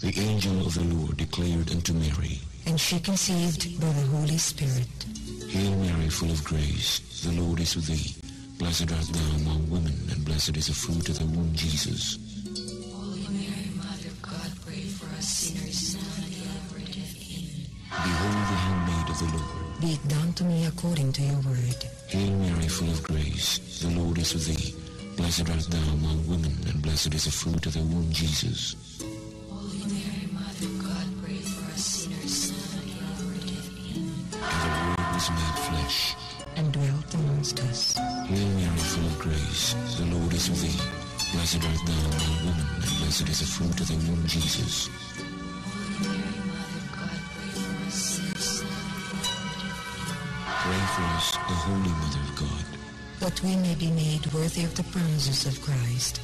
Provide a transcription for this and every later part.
The angel of the Lord declared unto Mary, and she conceived by the Holy Spirit. Hail Mary, full of grace, the Lord is with thee. Blessed art thou among women, and blessed is the fruit of thy womb, Jesus. Holy Mary, Mother of God, pray for us sinners, now and at the hour of death. Amen. Behold the handmaid of the Lord. Be it done to me according to your word. Hail Mary, full of grace, the Lord is with thee. Blessed art thou among women, and blessed is the fruit of thy womb, Jesus. Holy Mary, Mother of God, pray for us sinners, now and at the hour of death. Amen. And the Word was made flesh and dwelt amongst us. Hail Mary, full of grace, the Lord is with thee. Blessed art thou among women, and blessed is the fruit of thy womb, Jesus. Holy Mary, Mother of God, pray for us sinners, now and at the hour of death. Amen. Pray for us, the Holy Mother of God, that we may be made worthy of the promises of Christ.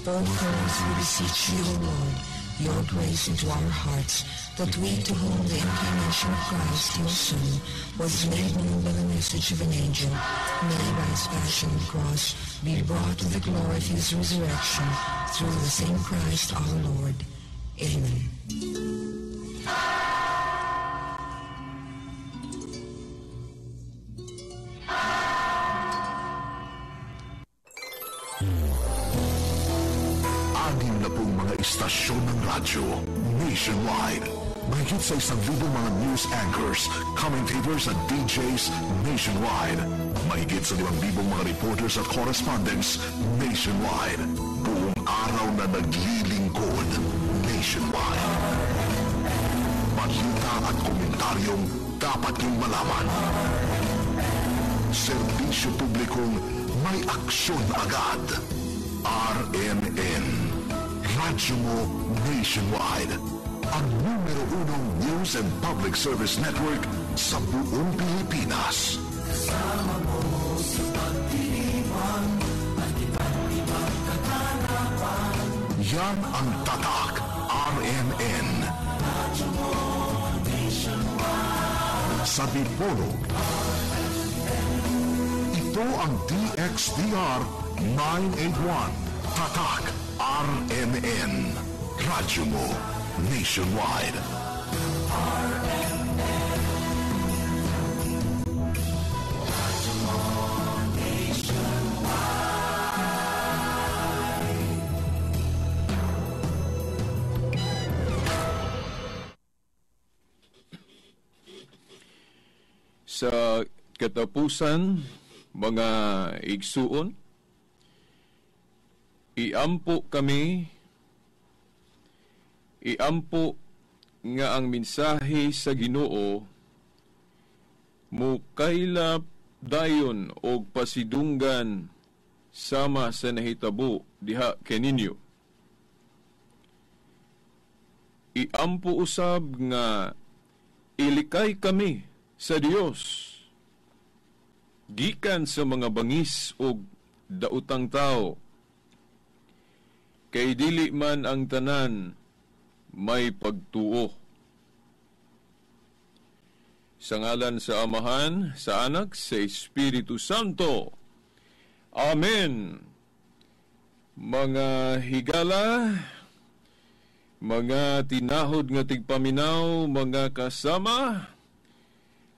Pour forth, we beseech you, O Lord, your grace into our hearts, that we to whom the incarnation of Christ, your Son, was made known by the message of an angel, may by his passion and cross be brought to the glory of his resurrection, through the same Christ our Lord. Amen. Anim na pong mga istasyon ng radyo nationwide. Mahigit sa 1,000 mga news anchors, commentators at DJs nationwide. Mahigit sa 5,000 mga reporters at correspondents nationwide. Buong araw na naglilingkod nationwide. Balita at komentaryong dapat niyong malaman. Serbisyo publikong may aksyon agad. RMN. Radyo mo nationwide. Ang numero unong news and public service network sa buong Pilipinas. Kasama mo sa pagdiriwang at iba't ibang kaganapan. Yan ang Tatak RMN. Radyo mo nationwide. Sa Dipolog. Ito ang DXDR 981. Tatak RMN. Radyo mo nationwide. RMN. Radyo mo nationwide. Sa katapusan, mga igsuon, iampo kami, iampo nga ang mensahe sa Ginoo mukaylap dayon og pasidunggan sama sa nahitabo diha kaninyo. Iampo usab nga ilikay kami sa Dios gikan sa mga bangis og daotang tao, kay dili man ang tanan may pagtuo. Sa ngalan sa Amahan, sa Anak, sa Espiritu Santo. Amen. Mga higala, mga tinahod nga tigpaminaw, mga kasama,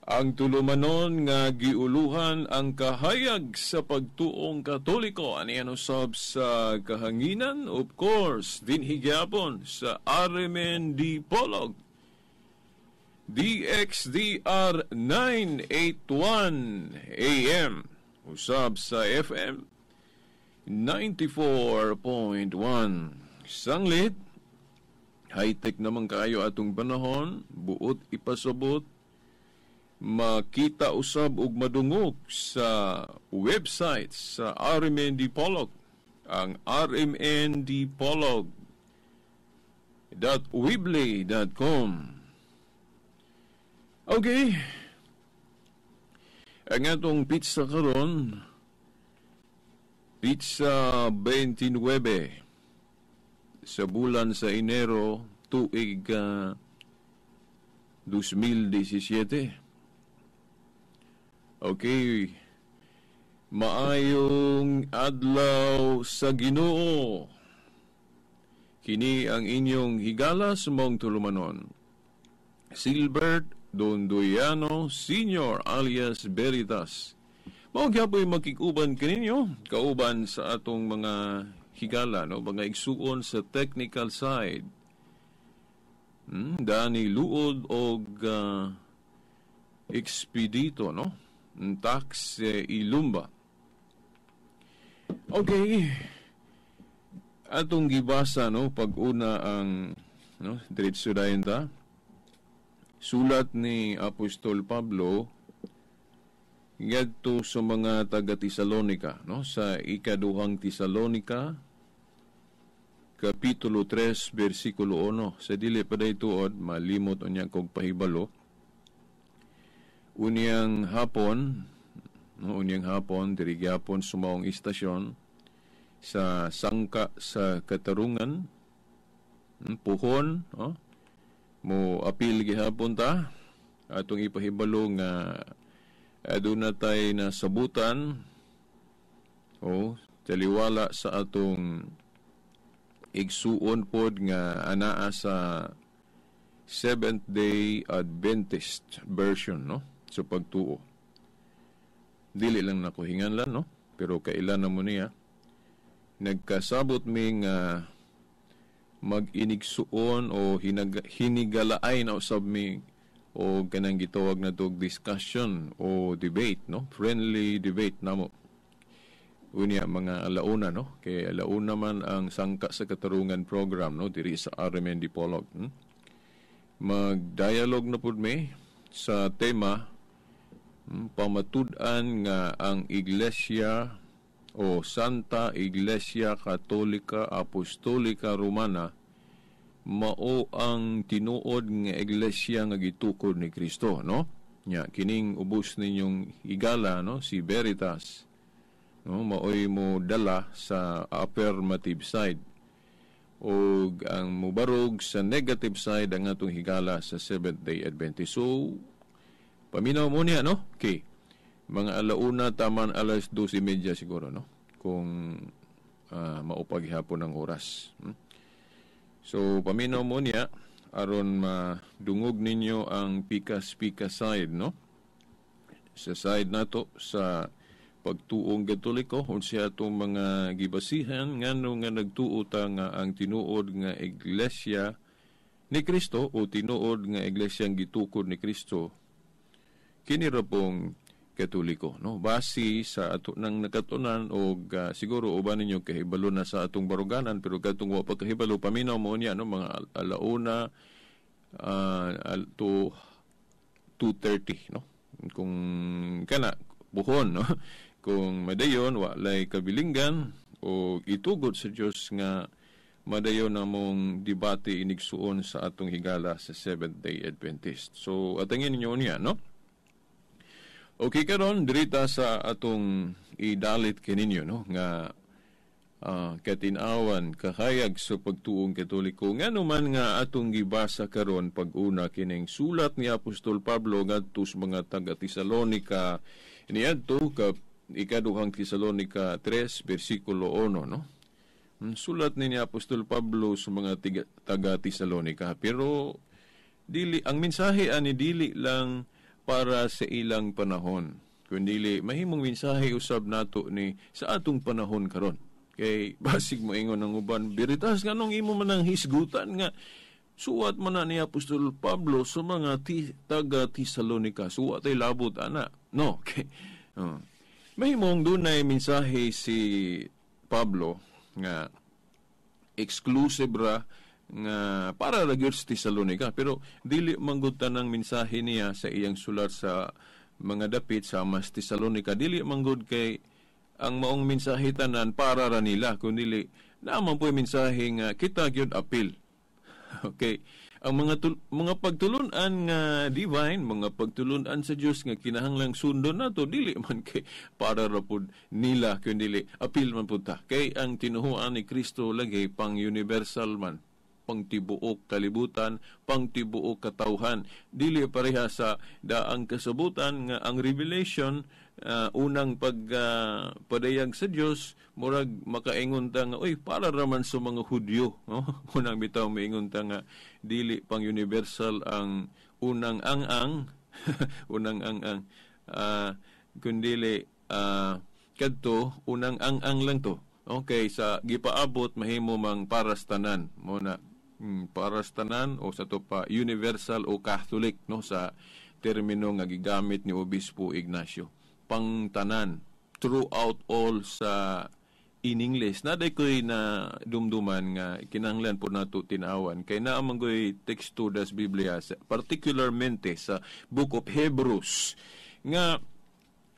ang tulumanon nga giuluhan ang kahayag sa pagtuong Katoliko. Aniyan usab sa kahanginan, of course, dinhi gyapon sa RMN Dipolog. DXDR 981 AM. Usab sa FM 94.1. Sanglit, high-tech naman kayo atong panahon, buot ipasabot, makita usab og madungog sa website sa RMN Dipolog, ang rmndipolog.weebly.com. Okay. Ang atong pizza karon, pizza 29 sa bulan sa Enero tuig 2017. Okay. Maayong adlaw sa Ginoo. Kini ang inyong higala sa mong tulumanon, Silbert Dondoyano Senior alias Veritas. Mao gyapoy magkikuban kaninyo, kauban sa atong mga higala, no, mga igsuon sa technical side. Dani Luod og Expedito, no? Tax Ilumba. Okay. Atong gibasa, no, pag-una ang, no, diretso dayon ta. Sulat ni Apostol Pablo ngadto sa mga taga Tesalonika, no, sa ikaduhang Tesalonika kapitulo 3 bersikulo 1. Sa dili pa day tuod malimot unya kog pahibalo. Unyang hapon, no, unyang hapon diri gyapon sumaong istasyon sa Sangka sa Katarungan, puhon, no? Mo apil gihapon ta atong ipahibalo nga aduna tay nasabutan o taliwala sa atong igsuon pod nga anaa sa Seventh Day Adventist version, no, sa pagtuo. Dili lang nako hinganlan, no, pero kailan na mo niya nagkasabot mi nga mag-inigsuon o hinigalaay na usab mi o kanang gitawag na tog discussion o debate, no, friendly debate namo unya mga alauna, no, kay alauna man ang Sangka sa Katarungan program, no, diri sa RMN Dipolog. Mag-dialogue na pud mi sa tema pamatud-an nga ang Iglesia o Santa Iglesia Katolika Apostolika Romana mao ang tinuod nga iglesia nga gitukod ni Kristo, no? Nya kining ubos ninyong higala, no, si Veritas, no, maoy mo dala sa affirmative side og ang mubarog sa negative side ang atong higala sa Seventh Day Adventist. So paminaw mo niya, no? Okay. Mga alauna taman 12:30 siguro, no, kung maupag hapon ang oras. So paminaw mo niya aron madungog ninyo ang pikas-pikas side, no, sa side nato sa pagtuong Katoliko, unsa atong mga gibasihan ngano nga nagtuo ta nga ang tinuod nga iglesia ni Kristo o tinuod nga iglesia ang gitukod ni Kristo kini ra pong Katoliko, no, base sa ato nang nakatunan og siguro uban ninyo kahibalo na sa atong baruganan, pero katong wa pa kahibalo paminaw mo niya, no, mga alauna to 2:30, no, kung kana buhon, no, kung madayon walay kabilinggan o itugot sa Dios nga madayon namong debate inigsuon sa atong higala sa Seventh Day Adventist. So atangin ninyo niya, no. Okay, karon dirita sa atong idalit kininyo, no, nga katin-awan kahayag sa pagtuong Katoliko ngano man nga atong gibasa karon pag-una kining sulat ni Apostol Pablo ngadto sa mga taga Tesalonika niadto ka ikaduhang Tesalonika 3 bersikulo 1, no. Sulat ni Apostol Pablo sa mga taga Tesalonika, pero dili ang mensahe ani dili lang para sa ilang panahon, kundi mahimong mensahe usab nato ni sa atong panahon karon. Kay basig moingon ang uban, Veritas, nganong imo man ang hisgutan nga suwat man na ni Apostol Pablo sa mga taga Tesalonika, suwat ay labot ana, no? Okay. Mahimong dunay mensahe si Pablo nga exclusive ra nga para ra gyud sa Tesalonika, pero dili manggod tanang mensahe niya sa iyang sulat sa mga dapit sa mas Tesalonika, dili manggod kay ang maong mensahe tanan para ra nila, kundi naa man po'y mensahe nga kita gyud apil. Okay, ang mga pagtulun-an nga divine, mga pagtulun-an sa Dios nga kinahanglang sundon nato, dili man kay para ra pud nila, kundi apil man pud ta. Kay ang tinuhuan ni Kristo lagi pang universal man, pangtibuok kalibutan, pangtibuok katawhan. Dili pareha sa daang kasabutan nga ang revelation unang pagpadayag sa Dios, murag makaingon ta nga oy para raman sa mga Hudyo, no? Unang bitaw maingon ta nga dili pang universal ang unang ang-ang unang ang-ang kundili kadto unang ang-ang lang to. Okay, sa gipaabot mahimo mang parastanan mo na, parastanan o sa to pa universal o Catholic, no, sa termino nga gigamit ni Obispo Ignacio, pangtanan throughout all sa in English. Naday ko'y na dumduman nga kinahanglan po nato tinawan kay naa man ko'y teksto das Biblia, particularmente sa Book of Hebrews, nga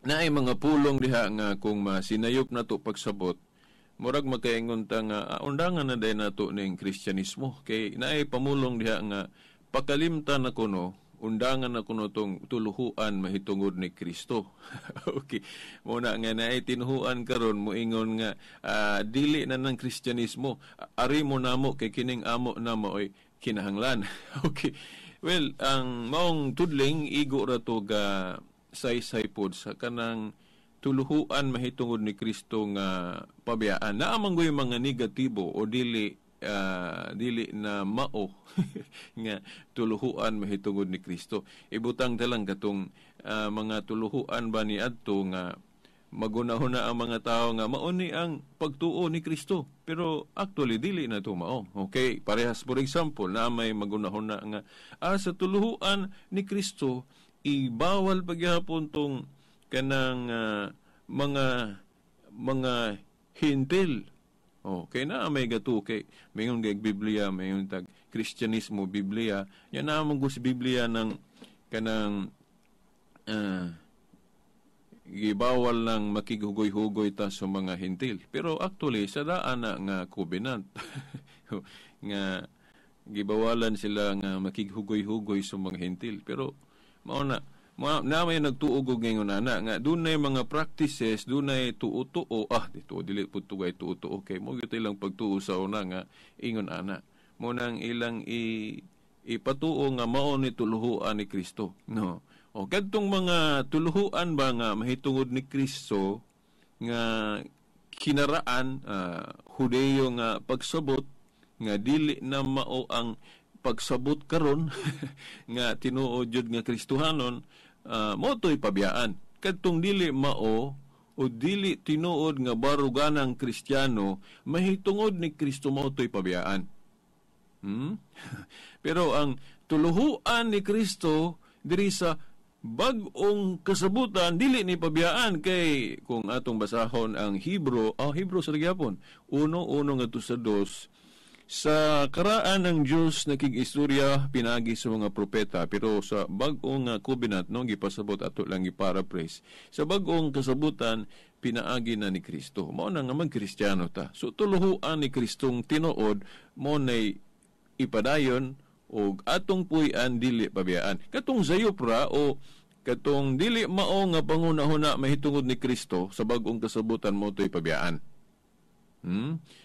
naay mga pulong diha nga kung masinayop nato pagsabot, murag makaingon ta nga undangan na day nato ning Kristyanismo, kay naay pamulong diha nga pakalimtan na kuno, undangan na kuno tong tuluhuan mahitungod ni Kristo. Okay. Muna nga naay tinuhuan karon moingon nga dili na ng Kristyanismo, ari mo namo kay kining amo namo ay kinahanglan. Okay. Well, ang maong tudling igo ra to ga saysay pod sa kanang tuluhuan mahitungod ni Kristo nga pabiyaan. Naa man goy mga negatibo o dili dili na mao nga tuluhuan mahitungod ni Kristo. Ibutang talang katong mga tuluhuan ba ni adto nga magunahuna ang mga tao nga mao ni ang pagtuo ni Kristo, pero actually dili na to mao. Okay, parehas for example na may magunahuna nga sa tuluhuan ni Kristo ibawal pagyapon tong kanang mga hintil. Oh, kay na may gatu kay mayon kay Biblia, mayon tag Kristyanismo Biblia. Yan na among gus Biblia ng kanang gibawal lang makighugoy-hugoy ta sa mga hintil. Pero actually sa daan na nga covenant nga gibawalan sila nga makighugoy-hugoy sa mga hintil. Pero mao na na may nagtuog og ngayon ana nga dunay mga practices, dunay tuo-tuo, dito dili pud tugay tuo-tuo kay mo gyud ilang pagtuo sa una nga ingon ana. Mo nang ilang ipatuo nga mao ni tuluhuan ni Kristo, no. O kadtong mga tuluhuan ba nga mahitungod ni Kristo nga kinaraan Hudeyo nga pagsabot nga dili na mao ang pagsabot karon nga tinuod jud nga Kristohanon, mo to'y pabiyaan. Kadtong dili mao o dili tinuod nga baruganang Kristiyano, mahitungod ni Kristo mo to'y pabiyaan. Pero ang tuluhuan ni Kristo diri sa bag-ong kasabutan dili ni pabiyaan, kay kung atong basahon ang Hebrew, Hebrew sa gyapon 1:1 ngadto sa 2, sa karaan ng Dios nakig-istorya pinagi sa mga propeta, pero sa bag-ong covenant, no, gipasabot ato lang giparaphrase, sa bag-ong kasabutan pinaagi na ni Kristo. Mao na nga magkristyano ta. So tuluhuan ni Kristong tinuod mo nay ipadayon og atong puy-an dili pabiyaan. Katong sayop ra o katong dili mao nga pangunahuna mahitungod ni Kristo sa bag-ong kasabutan mo to'y pabiyaan.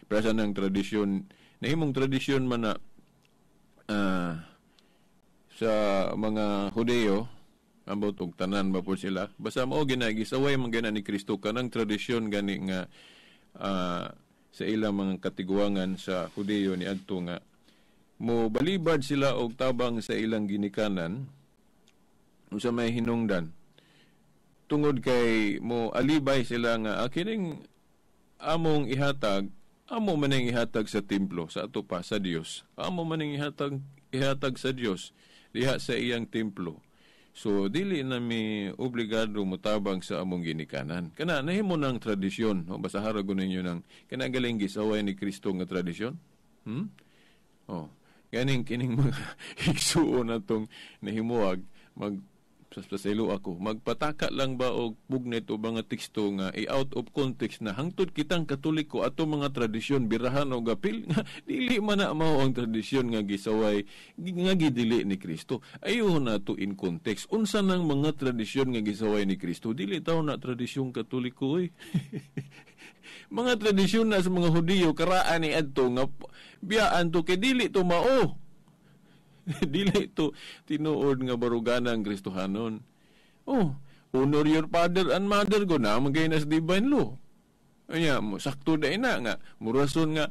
Prasa ng tradisyon, nahimong tradisyon man na sa mga Hudeo, ambot og tanan ba po sila, basta mao ginagisaway man gina ni Kristo kanang tradisyon gani nga sa ilang mga katiguangan sa Hudeo ni adto nga mo balibad sila og tabang sa ilang ginikanan unsa may hinungdan tungod kay mo alibay sila nga kining among ihatag, amo man ang ihatag sa templo sa ato pa sa Dios, amo man ang ihatag sa Dios diha sa iyang templo. So dili na mi obligado motabang sa among ginikanan. Kana nahimo ng tradisyon, no? Basta haragon ninyo ng kana galing gisaway ni Kristo nga tradisyon. Oh, ganing kining mga igsuon natong nahimuag mag pasaselo ako, magpataka lang ba og pugnet o mga teksto nga i-out of context na hangtod kitang Katoliko ato mga tradisyon birahan og apil nga dili man na mao ang tradisyon nga gisaway nga gidili ni Kristo. Ayo na to in context unsa nang mga tradisyon nga gisaway ni Kristo? Dili taw na tradisyong Katoliko oy. Mga tradisyon na sa mga Hudiyo karaan ni adto nga biyaan to kay dili to mao. Dili to tinuod nga baruganan ang Kristohanon. Oh, Honor your father and mother ko na magay na sa divine law. Unya mo sakto dai na nga murason nga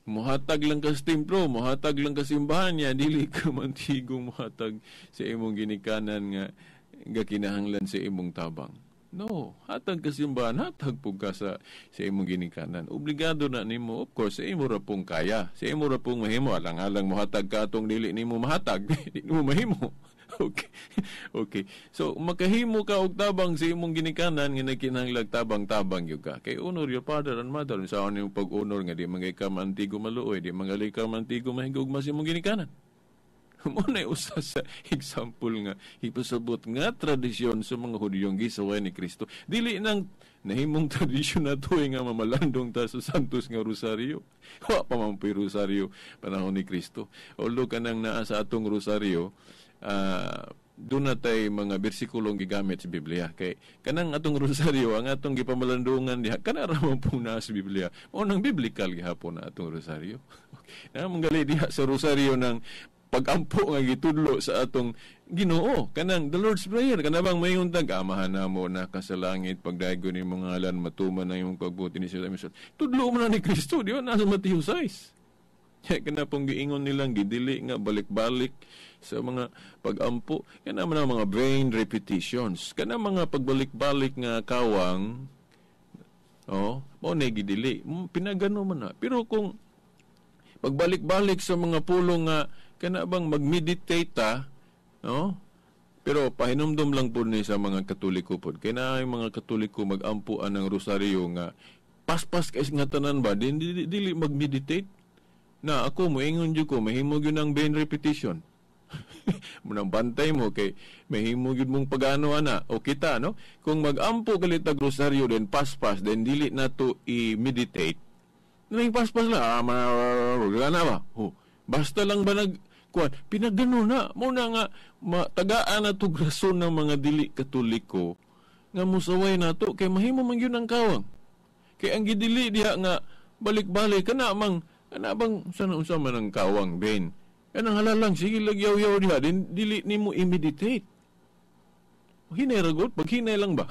muhatag lang ka sa templo, muhatag lang ka simbahan niya, dili ka mantigong muhatag sa imong ginikanan nga gakinahanglan sa imong tabang. No, hatag ka simbahan, hatag pug ka sa imong ginikanan. Obligado na nimo, of course, sa imo ra pong kaya, sa imo ra pong mahimo, alang-alang muhatag ka atong dili nimo mahatag, di nimo mahimo. Okay. Okay. So makahimo ka og tabang sa imong ginikanan nga nagkinahanglag tabang-tabang gyud ka. Kay honor your father and mother. Unsa man imong pag-honor nga di man ka mantigo maluoy, di man ka mantigo mahigugma sa imong ginikanan. Mo na usa sa example nga ipasabot nga tradisyon sa mga Hudyong gisaway ni Kristo. Dili nang nahimong tradisyon na to nga mamalandong ta sa Santos nga Rosario. Wa pa man po'y Rosario panahon ni Kristo. Although kanang naa sa atong Rosario, doon na tay mga bersikulong gigamit sa Biblia. Kay kanang atong Rosario, ang atong gipamalandungan diha, kana ra man po na sa Biblia. Mao nang biblical gihapon na atong Rosario. Okay. Na manggali diha sa Rosario ng pagampo nga gitudlo sa atong Ginoo, kanang the Lord's Prayer, kanabang mayon tag Amahan namo na ka sa langit, pagdaygon imong ngalan, matuman ang imong pagbuti ni sa tudlo man na ni Kristo, di ba? Nasa Mateo 6. Kaya kana pong giingon nilang gidili nga balik-balik sa mga pagampo, kana man ang mga vain repetitions, kana mga pagbalik-balik nga kawang, oh, mao na gidili, pinagano man na. Pero kung pagbalik-balik sa mga pulong nga kana bang mag-meditate ta, no? Pero pahinumdom lang po ni sa mga Katoliko pod. Kay na ang mga Katoliko magampuan ng rosaryo nga paspas kay nga tanan ba dili, dili mag-meditate. Na ako moingon jud ko mahimo gyud ang vain repetition. Munang bantay mo kay mahimo gyud mong pagano ana o kita, no? Kung magampo galit og rosaryo then paspas then dili na to i-meditate. Nang paspas lang, na ba? Oh, basta lang ba nag kuan pinagano na mo na nga matagaan na tog rason ng mga dili Katoliko nga mosaway nato kay mahimo man gyud ang kawang. Kay ang gidili diha nga balik-balik kana mang kana bang sana unsa man ang kawang ben. Kanang halalang sige lagyaw-yaw diha din dili nimo i-meditate. Hinay ra gud, paghinay lang ba?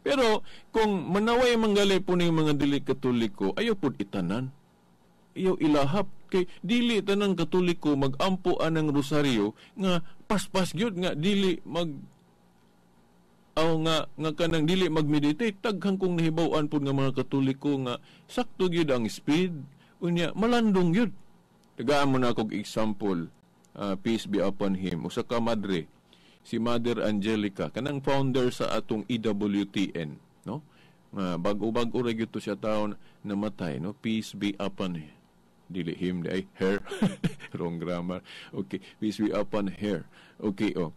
Pero kung manaway manggali po ning mga dili Katoliko, ayaw pud itanan. Ayaw ilahap kay dili tanang Katoliko magampo anang rosaryo nga paspas gyud nga dili mag aw nga nga kanang dili magmeditate. Taghang kong nahibaw-an pud nga mga Katoliko nga sakto gyud ang speed unya malandong gyud. Tagaan mo na akong example, peace be upon him, usa ka madre, si Mother Angelica, kanang founder sa atong EWTN, no? Nga bag-o-bag-o ra gyud to siya taon namatay, no? Peace be upon him. Dili him, di ay her. Wrong grammar. Okay, peace be upon her. Okay, oh.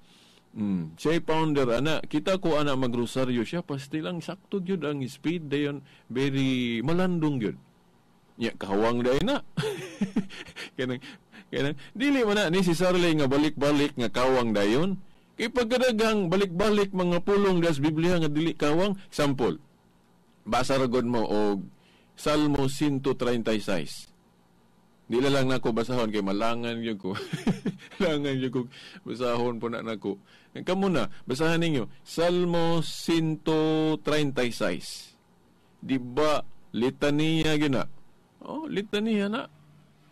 Siya founder ana, kita ko ana magrosaryo siya pasti lang sakto gyud ang speed dayon, very malandong gyud. Nya kahawang day na. Kanang kanang dili man na ni si Sarley nga balik-balik nga kawang dayon. Kay pagkadaghang balik-balik mga pulong das Biblia nga dili kawang, sample. Basa ra gud mo og Salmo 136. Dili lang nako basahon kay malangan gyud ko. Langan gyud ko basahon po na nako. Kamo na basahan ninyo Salmo 136. Di ba litaniya gyud na? Oh, litaniya na.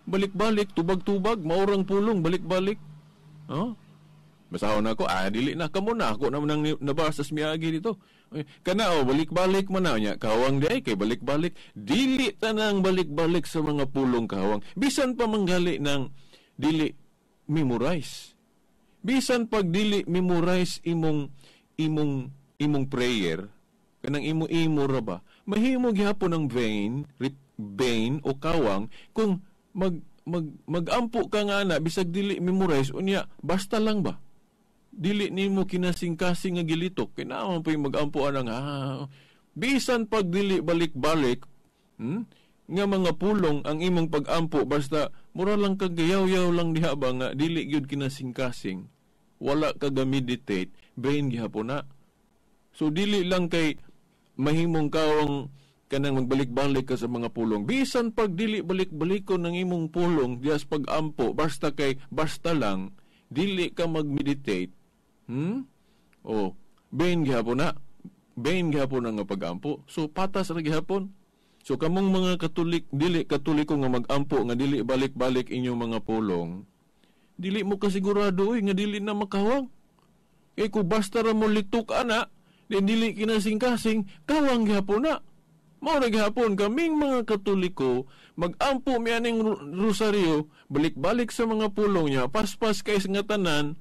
Balik-balik, tubag-tubag, maurang pulong, balik-balik. Oh. Basahon ako, dili na kamo na ako naman ang nabasa sa miagi dito. Kana oh, balik-balik man na nya kawang di ay kay balik-balik, dili tanang balik-balik sa mga pulong kawang. Bisan pa manggali ng dili memorize. Bisan pag dili memorize imong imong imong prayer, kanang imo-imo ra ba? Mahimo gihapon ang vain, vain o kawang kung mag mag magampo ka nga na bisag dili memorize unya basta lang ba? Dili nimo kinasingkasing nga gilitok kay naa man po'y magampo anang bisan pag dili balik-balik, nga mga pulong ang imong pagampo basta mura lang kag gayaw-yaw lang diha ba nga dili gyud kinasingkasing, wala ka ga-meditate, brain gihapon na. So dili lang kay mahimong kawang kanang magbalik-balik ka sa mga pulong, bisan pag dili balik-balikon ang imong pulong diha sa pagampo basta kay basta lang dili ka mag-meditate. Oh, Vain gihapon na. Vain gihapon na nga pag-ampo. So patas ra gihapon. So kamong mga Katolik, dili Katoliko nga mag-ampo nga dili balik-balik inyong mga pulong, dili mo kasigurado oy nga dili na makawang. Kay kung basta ra mo litok ana, di dili kinasing-kasing, kawang gihapon na. Mao ra gihapon kaming mga Katoliko, mag-ampo mi aning rosaryo, balik-balik sa mga pulong niya, paspas kay nga tanan,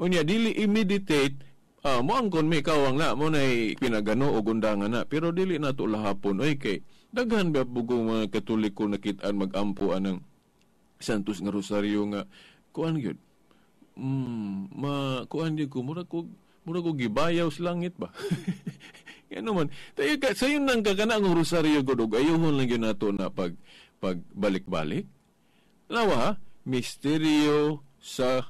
unya dili i-meditate, moangkon mi kawang na, mo nay pinagano og undangan na, pero dili na to lahapon oy kay daghan ba pugong mga Katoliko nakit-an mag-ampo anang Santos nga rosaryo nga kuan gyud. Ma kuan gyud ko mura ko gibayaw sa langit ba. Ano man, tayo ka sayon nang kakana ang rosaryo gud og ayuhon lang gyud nato na pag balik-balik. Lawa, misteryo sa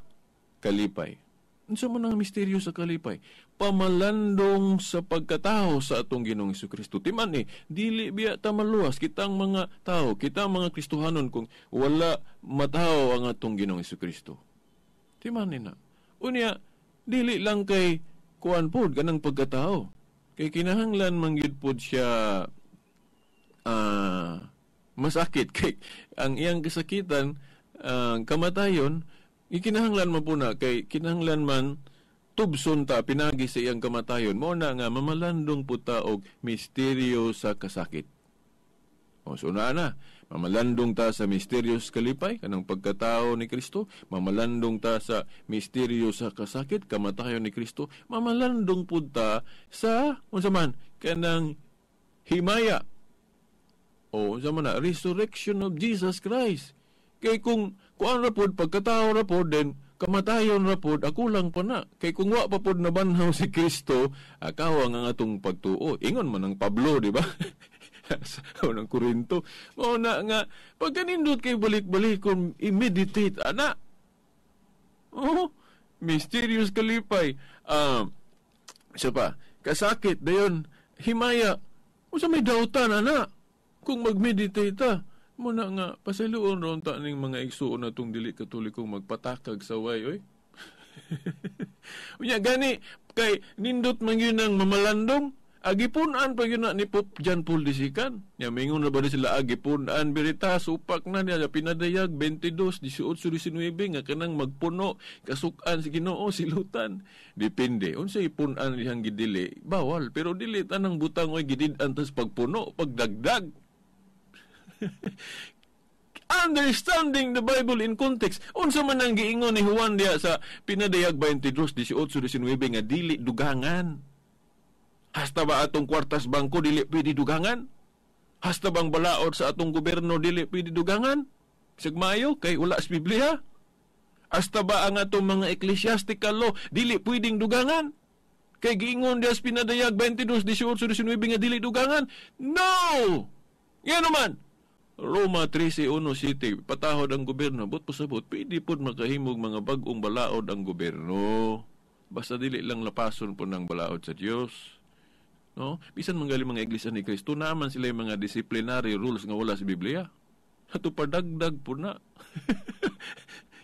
kalipay. Unsa man ang misteryo sa kalipay? Pamalandong sa pagkatao sa atong Ginoong Hesukristo. Timan dili biya ta maluwas kitang mga tao, kitang mga Kristohanon kung wala matawo ang atong Ginoong Hesukristo. Timan ni na. Unya, dili lang kay kuan pod kanang pagkatao. Kay kinahanglan man gyud pod siya masakit kay ang iyang kasakitan, kamatayon, ikinahanglan man po na kay kinahanglan man tubson ta pinagi sa iyang kamatayon. Mao na nga mamalandong po ta og misteryo sa kasakit. O so naa na, mamalandong ta sa misteryo sa kalipay kanang pagkatao ni Kristo, mamalandong ta sa misteryo sa kasakit, kamatayon ni Kristo, mamalandong pud ta sa unsa man kanang himaya. O unsa man na, resurrection of Jesus Christ. Kay kung kuan ra pod pagkatao ra pod, then kamatayon ra pod, ako lang pa na. Kay kung wa pa pod nabanhaw si Kristo, akawang ang atong pagtuo. Ingon man ang Pablo, di ba? Sa unang Korinto. Mao na nga pagkanindot kay balik-balik kung i-meditate ana. Oh, mysterious kalipay. Isa pa, kasakit dayon himaya. Unsa may dautan ana kung mag-meditate ta? Muna nga pasayloon ron ta ning mga igsuon natong dili Katolikong magpatakag sa way oy. Unya gani kay nindot man yun ang mamalandong. Agipun-an pa yun na ni Pope John Paul II. Nya mingon na ba ni sila agipun-an Veritas upak na niya pinadayag 22 18 19 nga kanang magpuno kasukan si Ginoo silutan. Depende unsay pun-an dihang gidili bawal, pero dili tanang butang oy gidid-an tas pagpuno pagdagdag. Understanding the Bible in context. Unsa man ang giingon ni Juan diha sa pinadayag 22 18 19 nga dili dugangan. Hasta ba atong kwartas bangko dili pwede dugangan? Hasta bang balaod sa atong gobyerno dili pwede dugangan? Sigmayo kay wala sa Biblia. Hasta ba ang atong mga ecclesiastical law dili pwedeng dugangan? Kay giingon diha sa pinadayag 22 18 19 nga dili dugangan? No! Ngano man? Roma 13:1 City, patahod ang gobyerno, but pasabot, pwede pod makahimog mga bag-ong balaod ang gobyerno. Basta dili lang lapason po ng balaod sa Dios. No? Bisan manggali mga iglesia ni Kristo, naman sila yung mga disciplinary rules nga wala sa Biblia. Ato padagdag po na.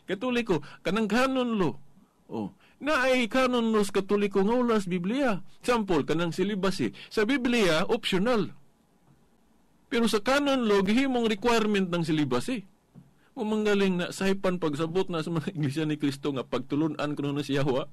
Katoliko, kanang canon law. Oh, naay canon laws Katoliko nga wala sa Biblia. Sample, kanang celibacy. Sa Biblia, optional. Pero sa canon law, gihimong requirement ng celibacy. Manggaling na sahipan pagsabot na sa mga iglesia ni Kristo nga pagtulunan kuno na si Yahweh.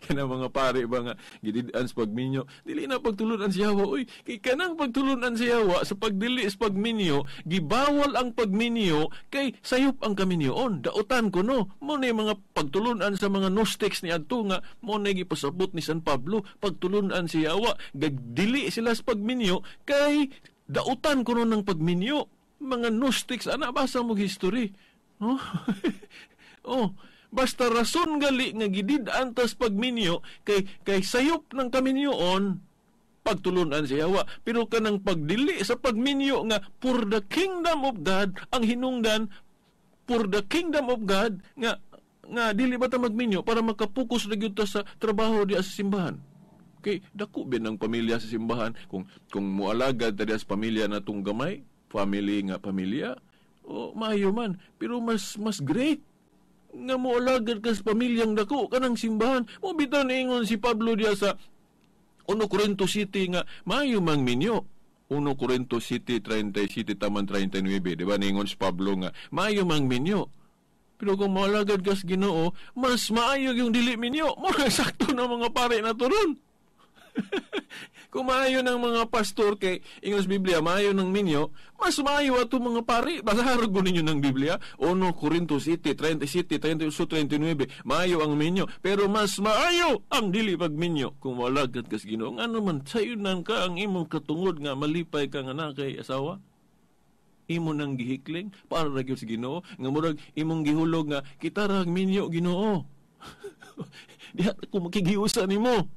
Kana mga pare ba nga gidid-an sa pagminyo, dili na pagtulunan si Yahweh. Uy, kay kanang pagtulunan si Yahweh sa pagdili sa pagminyo, gibawal ang pagminyo kay sayop ang kaminyoon, dautan kuno. Mo na mga pagtulunan sa mga Gnostics ni adto nga mo na gipasabot ni San Pablo, pagtulunan si Yahweh, gagdili sila sa pagminyo kay dautan kuno ng pagminyo. Mga Gnostics, ana, basa mo history. Oh. Oh, basta rason gali nga gidid-an tas pagminyo kay sayop ng kaminyoon pagtulunan si Yahweh. Pero kanang pagdili sa pagminyo nga for the kingdom of God ang hinungdan, for the kingdom of God nga nga dili ba ta magminyo para makapokus na gyud ta sa trabaho diha sa simbahan. Kay dako bin ang pamilya sa simbahan kung moalagad ta diha sa pamilya natong gamay, family nga pamilya, o maayo man, pero mas great nga moalagad ka sa pamilyang dako kanang simbahan. Mo bitaw niingon si Pablo diha sa 1 Corinto City nga maayo mang minyo. 1 Corinto City 37 taman 39, di ba ningon si Pablo nga maayo mang minyo. Pero kung moalagad kas Ginoo, mas maayo yung dili minyo. Mura sakto ng mga pare na turon. Kung maayo ng mga pastor kay ingon sa Biblia, maayo ng minyo, mas maayo ato mga pare. Basahan ko ninyo ng Biblia. 1 Corinto 7, 37, 38, 39, maayo ang minyo, pero mas maayo ang dili pagminyo. Kung moalagad kas Ginoo, ngano man sayunan ka ang imong katungod nga malipay ka nga na kay asawa? Imo nang gihikling para ra gyud sa Ginoo nga murag imong gihulog nga kita ra ang minyo Ginoo. Diha ko makigiusa nimo.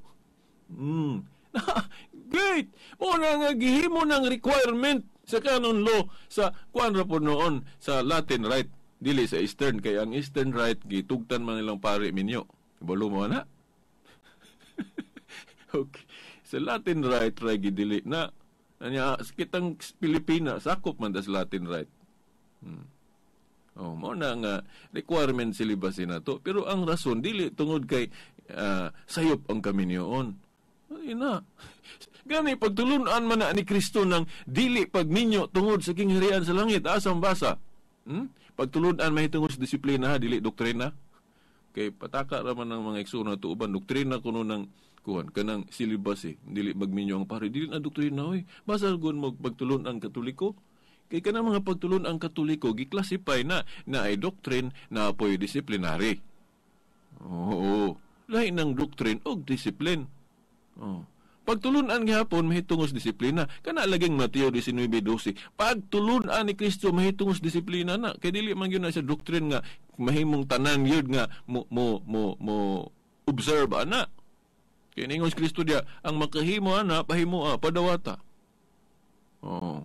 Great. Mo na nga gihimo ng requirement sa canon law sa kuan ra po noon sa Latin Rite, dili sa Eastern, kay ang Eastern Rite gitugtan man nilang pare minyo. Ibalo mo na. Okay. Sa Latin Rite ra gidili na. Anya kitang Pilipina sakop man tas Latin Rite. Oh, mo na nga requirement celibacy na to, pero ang rason dili tungod kay sayop ang kaminyoon. Ay na. Gani pagtulunan man na ni Kristo ng dili pagminyo tungod sa kingharian sa langit, asang basa. Pagtulunan mahitungod sa disiplina ha, dili doktrina. Kay pataka ra man ang mga igsoon na tuuban doktrina kuno ng kuan kanang celibacy, dili magminyo ang pare, dili na doktrina oy. Basa gun mo pagtulunan Katoliko. Kay kanang mga pagtulunan Katoliko gi-classify na na ay doctrine na apoy disciplinary. Oo. Lahi ng doctrine og discipline. Oh. Pagtulunan gihapon mahitungos disiplina. Kana laging Mateo 19:12. Pagtulunan ni Kristo mahitungos disiplina na. Kay dili man gyud na sa doctrine nga mahimong tanan gyud nga mo mo mo mo observe ana. Kay ningon si Kristo diya, ang makahimo ana pahimo padawata. Oh.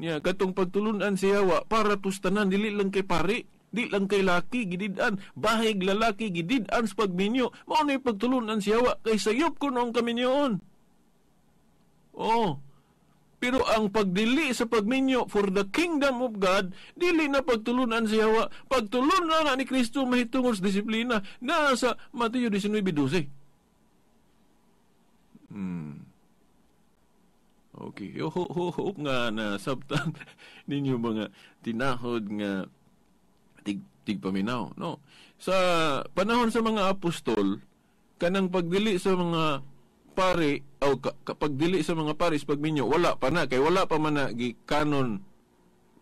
Nya katong pagtulunan siya wa para tustanan dili lang kay pare, di lang kay laki gidid-an, bahig lalaki gidid-an sa pagminyo. Mao na pagtulunan siya wa kay sayop kuno ang kaminyoon. Oh. Pero ang pagdili sa pagminyo for the kingdom of God, dili na pagtulunan siya wa. Pagtulunan na ni Kristo mahitungod sa disiplina na sa Mateo 19:12. Okay, yo ho ho ho nga nasabtan ninyo mga tinahod nga tigpaminaw, no? Sa panahon sa mga apostol, kanang pagdili sa mga pare o pagdili sa mga paris pagminyo wala pa na kay wala pa man na gi-canon.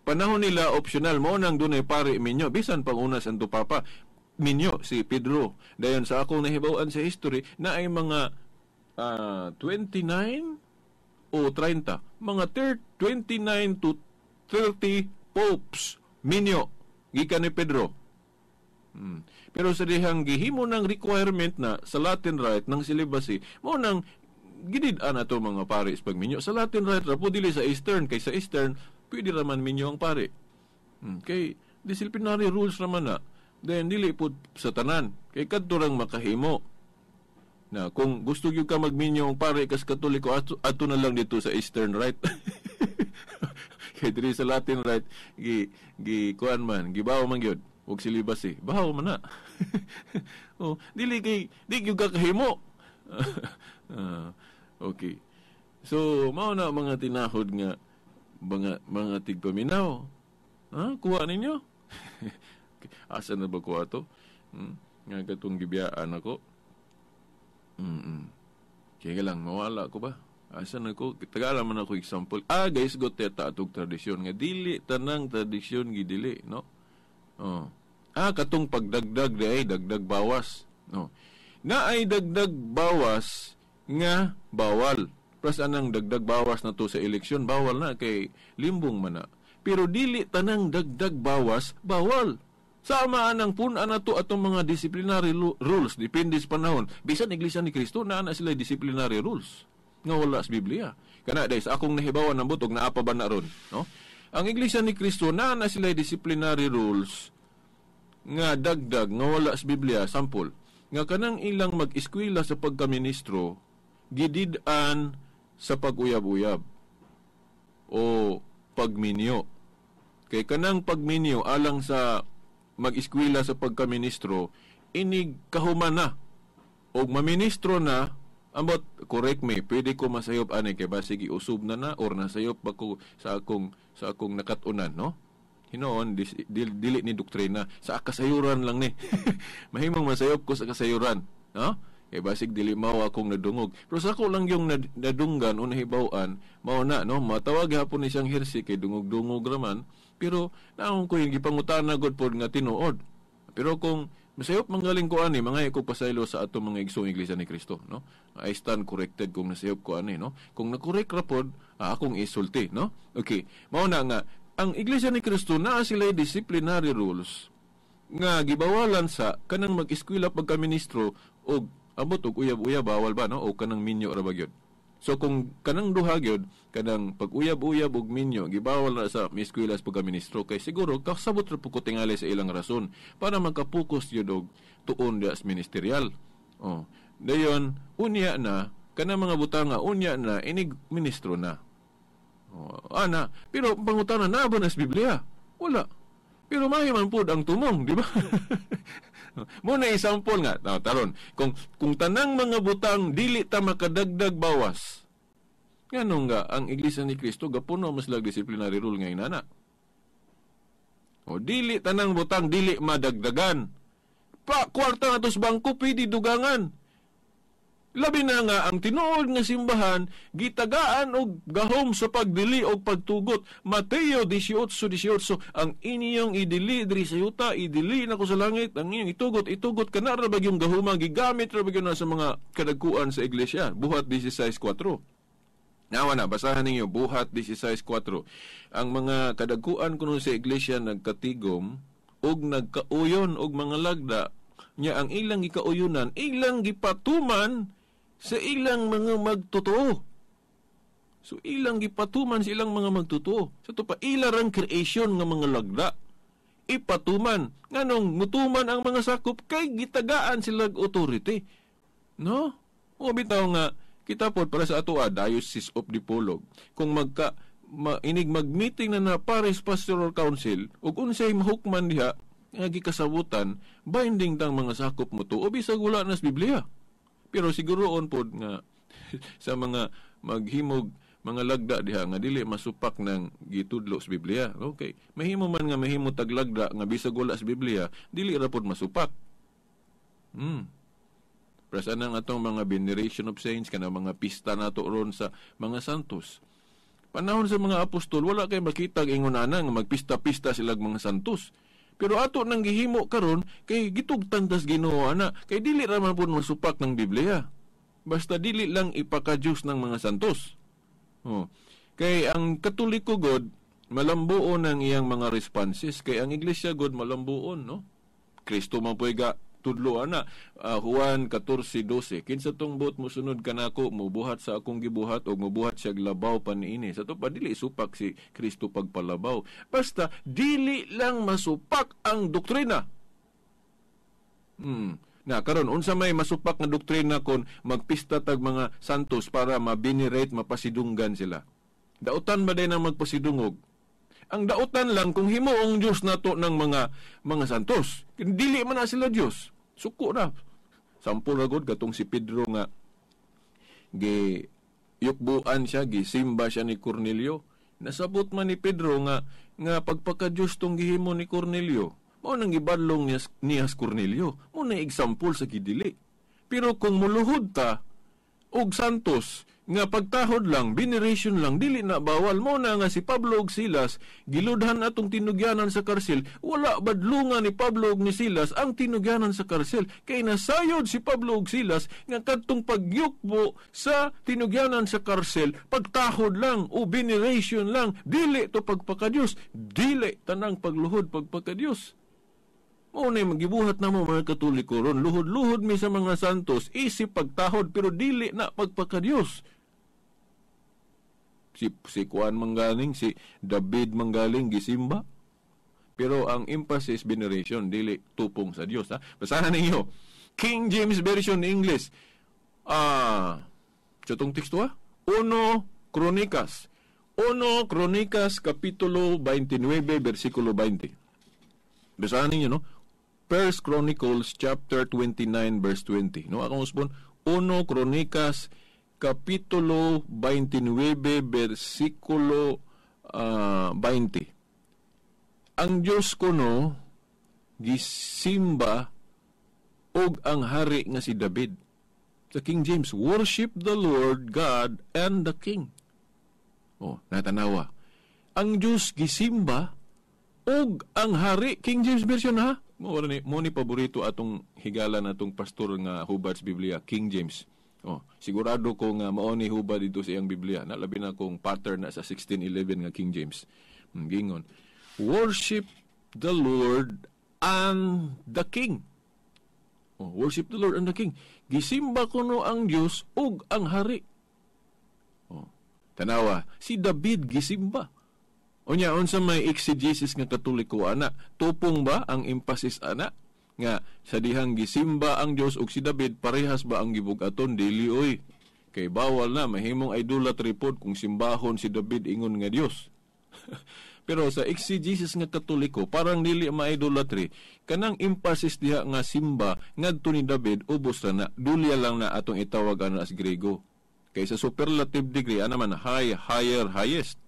Panahon nila optional mao nang dunay pare minyo bisan pang una sa Santo Papa minyo si Pedro. Dayon sa akong nahibaw-an sa history na ay mga 29 o 30, mga 29 to 30 popes minyo gikan ni Pedro. Pero sa dihang gihimo ng requirement na sa Latin Rite ng celibacy, mao nang gidid-an ato mga pare sa pagminyo. Sa Latin Rite ra po, dili sa Eastern, kay sa Eastern pwede ra man minyo ang pare. Kay disciplinary rules ra man na. Then dili pud sa tanan, kay kadto rang makahimo. Na kung gusto gyud ka magminyo ang pare kas Katoliko, ato na lang dito sa Eastern Rite. Kay diri sa Latin Rite gi gi kuan man, gibaw man gyud. Og celibacy, bahaw man na. Oh, dili kay di gyud ka kahimo. Okay. So mao na mga tinahod nga mga tigpaminaw. Ha, kuha ninyo? Okay. Asa na ba kuha to? Nga katong gibiyaan ako. Kaya lang mawala ko ba? Asa na ko? Tagala man ako example. Ah, guys, got teta atog tradisyon nga dili tanang tradisyon gidili, no? Oh. Ah, katong pagdagdag di ay dagdag bawas, no? Na ay dagdag bawas nga bawal. Plus anang dagdag bawas na to sa eleksyon, bawal na kay limbong man na. Pero dili tanang dagdag bawas bawal. Sama anang pun-an na to atong mga disciplinary rules depende sa panahon. Bisan Iglesia ni Kristo naa na sila disciplinary rules nga wala sa Biblia. Kana dai sa akong nahibawan ng butog naa pa ba na ron, no? Ang Iglesia ni Kristo naa na sila disciplinary rules nga dagdag nga wala sa Biblia. Sample nga kanang ilang mag-eskwela sa pagkaministro gidid-an sa pag-uyab-uyab o pagminyo. Kay kanang pagminyo alang sa mag-eskwela sa pagkaministro inig kahuman na. Og maministro na, ambot, correct me, pwede ko masayop ani kay basig iusub na na or nasayop ba ko sa akong nakatunan, no? Hinoon dili ni doktrina, sa kasayuran lang ni. Mahimong masayop ko sa kasayuran, no? Kay basig dili mao akong nadungog. Pero sa ako lang yung nadunggan o nahibaw-an, mao na, no? Matawag hapon ni siyang heresy kay dungog-dungog raman, pero naon ko yung gipangutana god pod nga tinuod. Pero kung masayop manggaling ko ani, mga ko pasaylo sa atong mga igsoong Iglesia ni Cristo, no? I stand corrected kung nasayop ko ani, no? Kung na-correct ra pod, akong isulti, no? Okay, mao na nga ang Iglesia ni Cristo naa sila disciplinary rules nga gibawalan sa kanang mag-eskwela pagka-ministro og abot og uyab-uyab, bawal ba, no? O kanang minyo ra ba gyud. So kung kanang duha gyud, kanang pag-uyab-uyab og minyo, gibawal na sa eskwela sa pagka-ministro kay siguro kasabot ra pud ko tingali sa ilang rason para makapokus gyud og tuon diha sa ministerial. Oh. Dayon unya na kanang mga butanga, unya na inig ministro na. Oh, ana, pero pangutana na ba na sa Biblia? Wala. Pero mahiman pud ang tumong, di ba? Mo na example nga, now, taron, kung tanang mga butang dili ta makadagdag bawas. Nganong nga ang Iglesia ni Cristo gapuno mas lag disciplinary rule nga inana? O dili tanang butang dili madagdagan. Pa kwarta nga sa bangko pwede dugangan. Labi na nga ang tinuod nga simbahan gitagaan og gahom sa pagdili og pagtugot. Mateo 18:18, ang inyong idili diri sa yuta, idili nako sa langit, ang inyong itugot, itugot kana ra ba yung gahuma gigamit ra ba gyud na sa mga kadagkuan sa iglesia. Buhat 16:4. Nawa na, basahan ninyo, Buhat 16:4. Ang mga kadagkuan kuno sa iglesia nagkatigom og nagkauyon og mga lagda nya, ang ilang gikauyunan, ilang gipatuman sa ilang mga magtotoo. So ilang gipatuman sa ilang mga magtotoo. Sa to pa ila rang creation nga mga lagda. Ipatuman nganong mutuman ang mga sakop kay gitagaan sila authority. No? O bitaw nga kita pod para sa ato Diocese of Dipolog, kung magka inig mag-meeting na na Parish Pastoral Council ug unsay mahukman diha nga gikasabutan, binding tang mga sakop mo to o bisag wala na sa Biblia. Pero siguroon pod nga sa mga maghimog mga lagda diha nga dili masupak ng gitudlo sa Biblia. Okay. Mahimo man nga mahimo tag lagda nga bisag wala sa Biblia, dili ra pod masupak. Prasa nang atong mga veneration of saints, kana mga pista nato ron sa mga santos. Panahon sa mga apostol, wala kay makita ingon ana nga magpista-pista sila mga santos. Pero ato nang gihimo karon kay gitugtan tas Ginoo ana, kay dili ra man pud masupak ng Biblia. Basta dili lang ipaka-Diyos ng mga santos. Oh. Kay ang Katoliko god malambuon ang iyang mga responses, kay ang Iglesia god malambuon, no? Kristo man po'y ga tudlo ana, Juan 14:12, kinsa tong buot mosunod kanako, mobuhat sa akong gibuhat og mobuhat siya labaw pa niini. Sa to pa dili supak si Kristo pagpalabaw, basta dili lang masupak ang doktrina. Na karon, unsa may masupak nga doktrina kon magpista tag mga santos para ma-venerate, mapasidunggan sila? Dautan ba din ang magpasidungog? Ang dautan lang kung himuong Dios nato ng mga santos. Dili man na sila Dios. Suko na. Sample ra gud katong si Pedro nga gi yukbuan siya, gisimba siya ni Cornelio. Nasabot man ni Pedro nga pagpaka-Dios tong gihimo ni Cornelio. Mao nang gibadlong niya si Cornelio. Mao na example sa gidili. Pero kung muluhod ta og santos nga pagtahod lang, veneration lang, dili na bawal. Mo na nga si Pablo ug Silas giludhan atong tinugyanan sa karsel. Wala badlungan ni Pablo ug ni Silas ang tinugyanan sa karsel. Kay nasayod si Pablo ug Silas nga kadtong pagyukbo sa tinugyanan sa karsel, pagtahod lang o veneration lang, dili to pagpakadiyos, dili tanang pagluhod pagpakadiyos. Mao na magibuhat na mo mga Katoliko ron, luhod-luhod mi sa mga santos, isip pagtahod pero dili na pagpakadiyos. Si Juan manggaling, si David manggaling gisimba. Pero ang emphasis veneration, dili tupong sa Dios, ha. Basahan ninyo. King James Version English. Sa tong teksto, ha? 1 Crónicas. 1 Crónicas kapitulo 29 versikulo 20. Basahan ninyo, no? First Chronicles chapter 29 verse 20. No, akong usbon, 1 Kronikas kapitulo 29 bersikulo 20. Ang Dios kuno gisimba og ang hari nga si David. Sa King James, worship the Lord God and the King. Oh, natanawa. Ang Dios gisimba og ang hari. King James Version ha. Mo ni paborito atong higala natong pastor nga hubad sa Biblia, King James. Oh, sigurado ko nga mao ni hubad dito sa iyang Biblia. Na labi na kung pattern na sa 1611 nga King James. Gingon. Worship the Lord and the King. Oh, worship the Lord and the King. Gisimba kuno ang Dios ug ang hari. Oh, tanawa, si David gisimba. Unya unsa may exegesis nga Katoliko ana? Tupong ba ang emphasis ana? Nga sa dihang gisimba ang Dios ug si David parehas ba ang gibug-aton? Dili oy. Kay bawal na mahimong idolatry pod kung simbahon si David ingon nga Dios. Pero sa exegesis nga Katoliko parang dili ma-idolatry, kanang emphasis diha nga simba ngadto ni David ubos ra na, dulya lang na atong itawag ana as Grego. Kay sa superlative degree ana man high, higher, highest.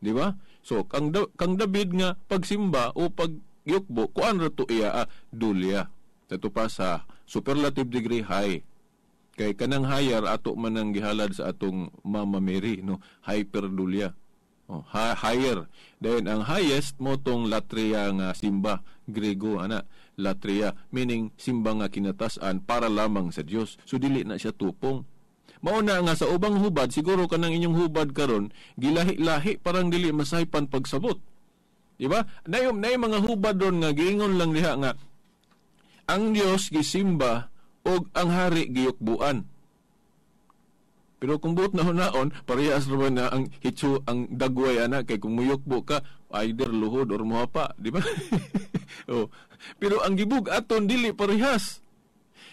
Di ba? So kang David nga pagsimba o pagyukbo kuan ra to iya dulya. Sa pa sa superlative degree high. Kay kanang higher ato man ang gihalad sa atong Mama Mary, no, hyperdulya. Oh, higher. Then ang highest mo tong latria nga simba, Grego ana, latria meaning simba nga kinatasan para lamang sa Dios. So dili na siya tupong. Mao na nga sa ubang hubad, siguro kanang inyong hubad karon gilahi-lahi parang dili masaypan pagsabot. Di ba? Nay mga hubad ron nga giingon lang diha nga ang Dios gisimba og ang hari giyukbuan. Pero kung buot na hunaon, parehas ra na ang hitso ang dagway ana kay kung muyukbo ka either luhod or muhapa, di ba? Oh. Pero ang gibug aton dili parehas.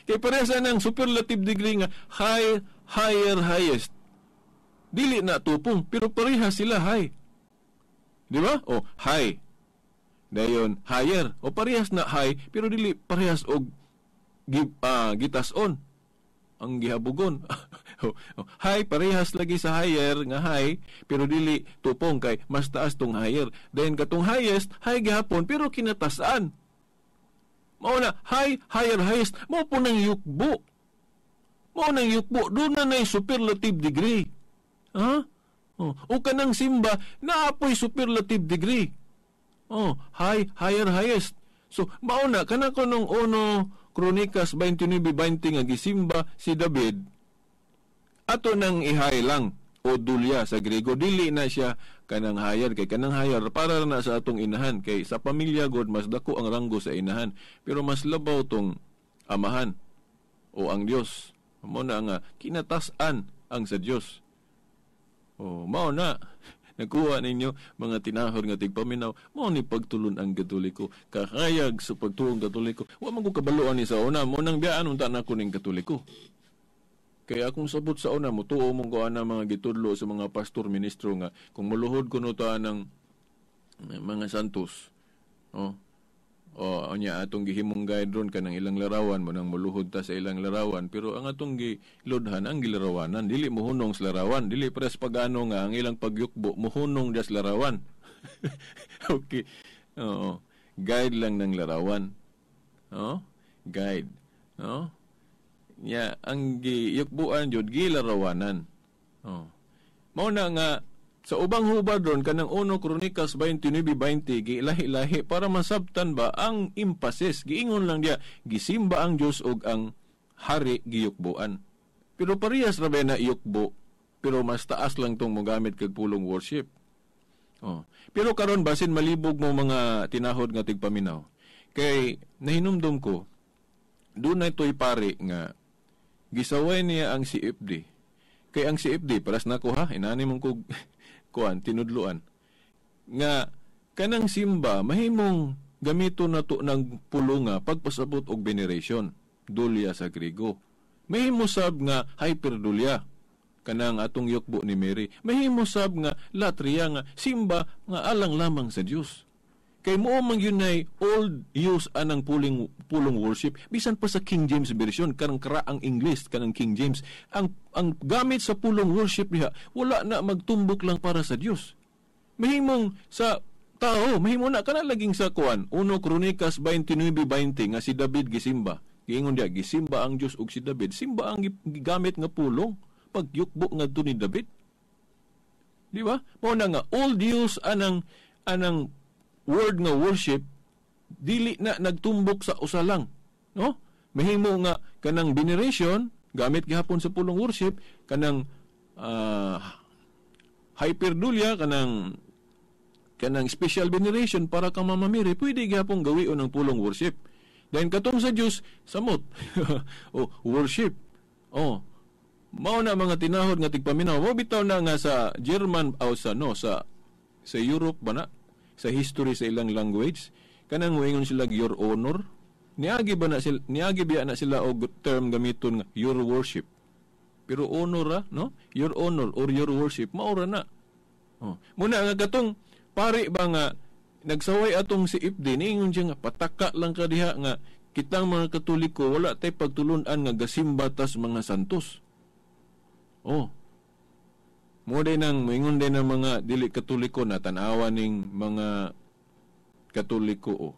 Kay parehas ang superlative degree nga high, higher, highest. Dili na tupong, pero parehas sila high. Di ba? O, high. Dayon, higher. O parehas na high, pero dili parehas og gitason ang gihabugon. High, parehas lagi sa higher nga high, pero dili tupong kay mas taas tong higher. Then katong highest, high gihapon pero kinatasan. Mao na high, higher, highest, mao po nang yukbo. Mao nang yukbo, doon na na'y superlative degree. Ha? Oh. O kanang simba, naapoy superlative degree. Oh, high, higher, highest. So, mao na, kanang kunong 1 Kronikas 29:20 nga gisimba si David, ato nang ihay lang o dulya sa Grego. Dili na siya kanang higher, kay kanang higher para na sa atong inahan, kay sa pamilya god mas dako ang ranggo sa inahan, pero mas labaw tong amahan o ang Dios. Mao na nga kinatas-an ang sa Dios. O mao na nakuha ninyo mga tinahor nga tigpaminaw, mao ni pagtulon ang Katoliko, kahayag sa pagtuong Katoliko. Wa man ko kabaloan ni sa una, mo nang biyaan unta nako ning Katoliko. Kaya akong sabot sa una, mutuo mong kuha na mga gitudlo sa mga pastor, ministro nga kung muluhod kuno ta ng mga santos, oh, o nya atong gihimong guide ron kanang ilang larawan mo nang muluhod ta sa ilang larawan, pero ang atong gilodhan ang gilarawanan, dili mohunong sa larawan, dili pres pagano nga ang ilang pagyukbo mohunong das larawan. Okay. Oo, guide lang ng larawan. Oh, guide. Oh. Nya ang giyukbuan jud gilarawanan. Oh. Mao na nga sa ubang hubad ron kanang 1 Kronikas 29:20 gilahi-lahi para masabtan ba ang emphasis. Giingon lang diya gisimba ang Dios ug ang hari giyukbuan. Pero parehas ra ba na iyukbo, pero mas taas lang tong mogamit kag pulong worship. Oh. Pero karon basin malibog mo mga tinahod nga tigpaminaw. Kay nahinumdum ko dunay toy pare nga gisaway niya ang CFD. Kay ang CFD paras nako ha, inani mong kog kuan tinudluan nga kanang simba mahimong gamito nato ng pulunga pagpasabot og veneration, dulya sa Grego. Mahimo sab nga hyperdulya kanang atong yukbo ni Mary. Mahimo sab nga latria nga simba nga alang lamang sa Dios. Kay mo man yun ay old use anang pulong worship bisan pa sa King James version kanang karaang English kanang King James ang gamit sa pulong worship diha wala na magtumbok lang para sa Dios. Mahimong sa tao, mahimo na kana laging sa kuan 1 Kronikas 29:20 nga si David gisimba. Giingon diha gisimba ang Dios ug si David. Simba ang gigamit nga pulong pagyukbo ngadto ni David. Di ba? Mao na nga old use anang word nga worship dili na nagtumbok sa usa lang, no? Mahimo nga kanang veneration gamit gihapon sa pulong worship, kanang hyperdulia, kanang special veneration para kang Mama Mary, pwede gihapon gawion ang pulong worship. Then katong sa Dios samot o worship. Oh, mao na mga tinahod nga tigpaminaw. Mao bitaw na nga sa German o sa no sa Europe ba na sa history sa ilang language kanang moingon sila your honor, niagi ba na sila, niagi biya na sila og term gamiton nga your worship, pero honor ra, no, your honor or your worship mao ra na. Oh, muna nga katong pari ba nga nagsaway atong si Ifdi niingon siya nga pataka lang ka diha nga kitang mga Katoliko wala tay pagtulun-an nga gasimba tas mga santos. Oh, mo din ang moingon din ang mga dili Katoliko na tan-awa ning mga Katoliko o.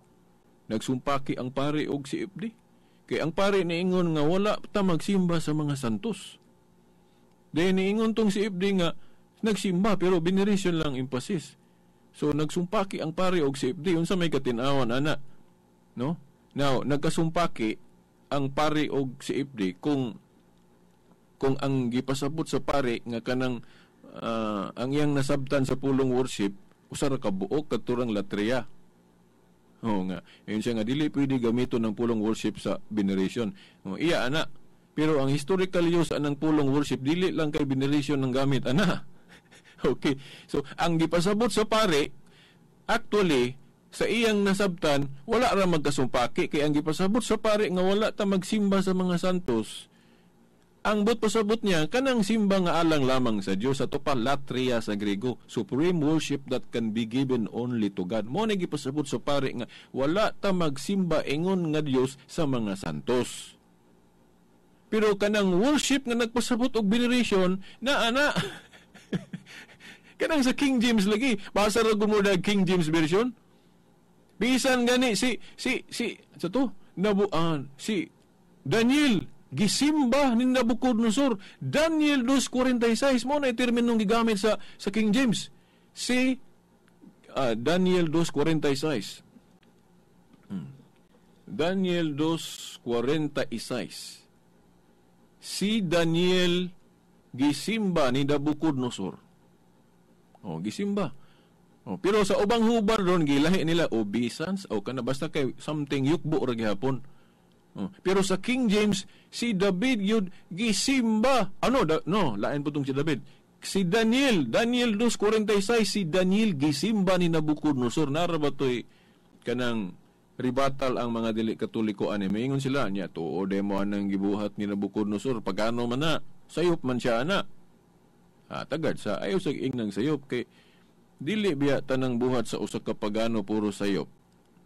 Nagsumpaki ang pari og si Ifdi. Kay ang pari niingon nga wala ta magsimba sa mga santos. Then niingon tong si Ifdi nga nagsimba pero veneration lang emphasis. So nagsumpaki ang pari og si Ifdi unsa may katin-awan ana, no? Now nagkasumpaki ang pari og si Ifdi kung ang gipasabot sa pari nga kanang ang iyang nasabtan sa pulong worship usa ra ka buok katurang latria. Oo nga. Ayun siya nga dili pwede gamiton ng pulong worship sa veneration. O, iya ana. Pero ang historical use anang pulong worship dili lang kay veneration ng gamit ana. Okay. So ang gipasabot sa pare actually sa iyang nasabtan wala ra magkasumpaki kay ang gipasabot sa pare nga wala ta magsimba sa mga santos. Ang but pasabot niya kanang simba nga alang lamang sa Dios, ato pa latria sa Grego, supreme worship that can be given only to God. Mo ni gipasabot sa pare nga wala ta magsimba ingon nga Dios sa mga santos. Pero kanang worship nga nagpasabot og veneration na ana kanang sa King James lagi, basa ra gud mo na King James version. Bisan gani si sa to nabuan si Daniel gisimba ni Nabucodonosor. Daniel 2:46 mo na terminong gigamit sa King James. Si Daniel 2:46. Daniel 2:46. Si Daniel gisimba ni Nabucodonosor. Oh, gisimba. Oh, pero sa ubang hubar ron gilahi nila obeisance o kana basta kay something yukbo ra gihapon. Oh, pero sa King James si David yun gisimba. Ano no, lain po tong si David. Si Daniel, Daniel 2:46, si Daniel gisimba ni Nabucodonosor. Nara ba to'y kanang ribatal ang mga dili Katoliko ani. Maingon sila niya tuod mo anang gibuhat ni Nabucodonosor, pagano man na, sayop man siya ana. Ah, tagad sa ayaw sa ingnang sayop kay dili biya tanang buhat sa usa ka pagano puro sayop.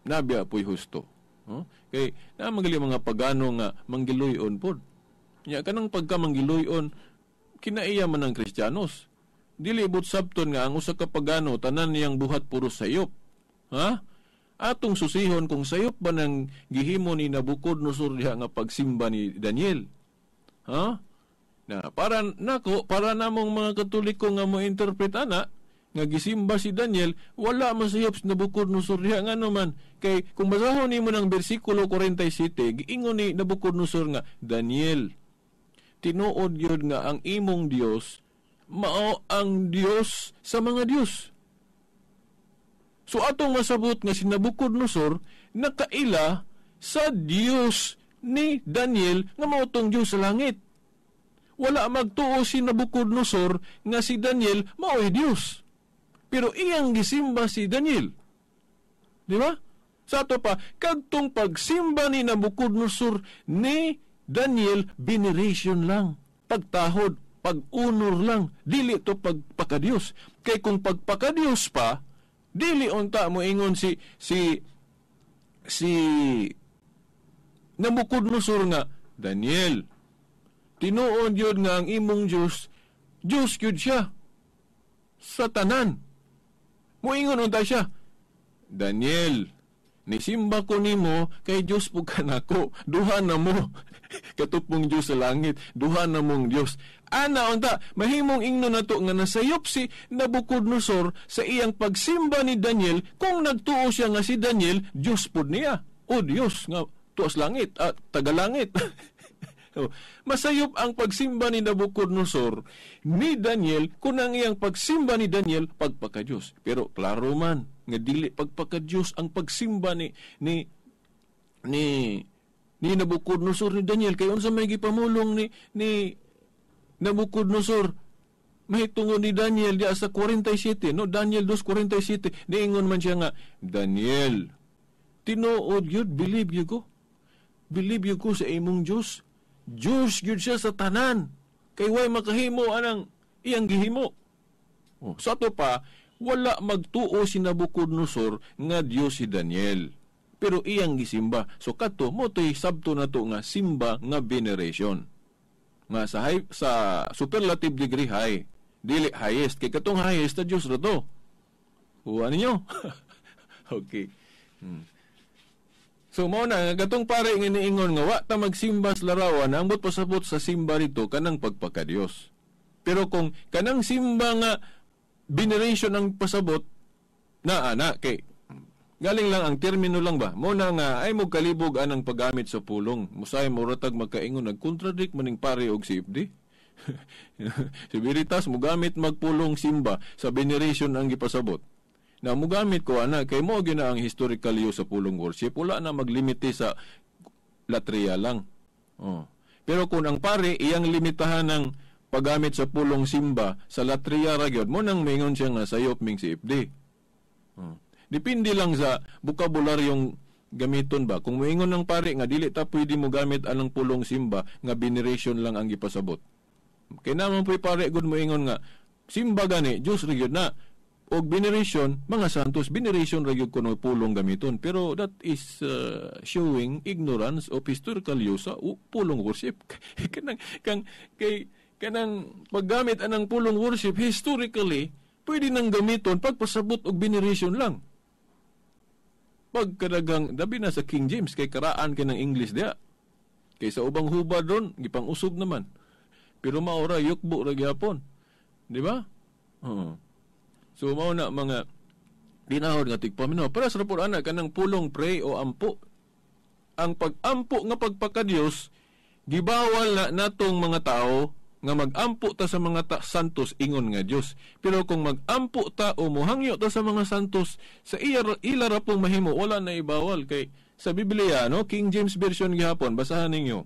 Nabiya po'y husto. Oh, kay na magali mga pagano nga manggiluyon pod. Nya kanang pagka manggiluyon kinaiya man ang Kristiyanos. Dili but sabton nga ang usa ka pagano tanan niyang buhat puro sayop. Ha? Atong susihon kung sayop ba nang gihimo ni Nabucodonosor diha nga pagsimba ni Daniel. Ha? Na para nako, para namong mga Katoliko nga mo-interpret ana nga gisimba si Daniel, wala man sayop si Nabucodonosor diha. Ngano man kay kung basahon nimo ng bersikulo 47, giingon ni Nabucodonosor nga, Daniel, tinuod gyud nga ang imong Dios mao ang Dios sa mga dios. So atong masabot nga si Nabucodonosor nakaila sa Dios ni Daniel nga mao tong Dios sa langit. Wala magtuo si Nabucodonosor nga si Daniel mao'y Dios. Pero iyang gisimba si Daniel. Di ba? Sa ato pa, kadtong pagsimba ni Nabucodonosor ni Daniel, veneration lang. Pagtahod, pag-unor lang. Dili to pagpakadiyos. Kay kung pagpakadiyos pa, Dili unta mo ingon si si si Nabucodonosor nga, "Daniel, tinuod yun nga ang imong Diyos, Diyos yun siya sa tanan." Muingon unta siya, "Daniel, nisimba ko nimo kay Diyos po ka nako, duha na mo katupong Diyos sa langit, duha na mong Diyos." Ana unta, mahimong ingno nato nga nasayop si Nabucodonosor sa iyang pagsimba ni Daniel kung nagtuo siya nga si Daniel Diyos pud niya. O Diyos nga tuas langit at tagalangit. Masayop ang pagsimba ni Nabucodonosor ni Daniel kung ang iyang pagsimba ni Daniel pagpaka-Diyos. Pero klaro man nga dili pagpaka-Diyos ang pagsimba ni ni ni ni Nabucodonosor ni Daniel, kay unsa may gipamulong ni Nabucodonosor mahitungod ni Daniel diya sa 47, no? Daniel 2:47, niingon man siya nga, "Daniel, tinuod yun, believe you ko sa imong Diyos. Diyos yun siya sa tanan, kay way makahimo anang iyang gihimo." Oh, sa ato pa, wala magtuo si Nabucodonosor nga Diyos si Daniel, pero iyang gisimba. So kato mo to'y sabto na to nga simba nga veneration, nga sa high, sa superlative degree high, dili highest, kay katong highest na Diyos ra to. Kuha ninyo. Okay. So mao na nga katong pare nga niingon nga wa ta magsimba sa larawan, ang but pasabot sa simba rito kanang pagpakadiyos. Pero kung kanang simba nga veneration ang pasabot na ana, kay galing lang ang termino lang ba. Mo na nga ay mo kalibog anang paggamit sa pulong. Musay mo ratag magkaingon nagkontradict maning pare og si FD. Si Veritas mogamit magpulong simba sa veneration ang gipasabot. Na mugamit ko ana kay mo gyud na ang historical use sa pulong worship, wala na maglimite sa latria lang. Oh. Pero kung ang pare iyang limitahan ng paggamit sa pulong simba sa latria ra gyud, mo nang maingon siya nga sayop ming si FD. Oh. Depende lang sa bokabularyong gamiton ba. Kung moingon ng pare nga dili ta pwede mo gamit anang pulong simba nga veneration lang ang gipasabot. Kay naman po'y pare gud moingon nga simba gani Dios ra gyud na, og veneration mga santos, veneration ra gyud kuno pulong gamiton. Pero that is showing ignorance of historical use sa pulong worship. Kanang kang kay kanang paggamit anang pulong worship historically pwede nang gamiton pagpasabot og veneration lang. Pagkadagang dabi na sa King James kay karaan kay ng English diya. Kay sa ubang hubad ron gipang-usog naman. Pero maora yukbo ra gyapon. Di ba? Oo. So mao na mga dinahod nga tigpaminaw. Para sa rapor ana kanang pulong pray o ampo. Ang pag-ampo nga pagpakadiyos gibawal na natong mga tao nga mag-ampo ta sa mga santos ingon nga Dios. Pero kung mag-ampo ta o mohangyo ta sa mga santos sa ila ra pong mahimo, wala na ibawal. Kay sa Biblia, no, King James Version gihapon, basahan ninyo.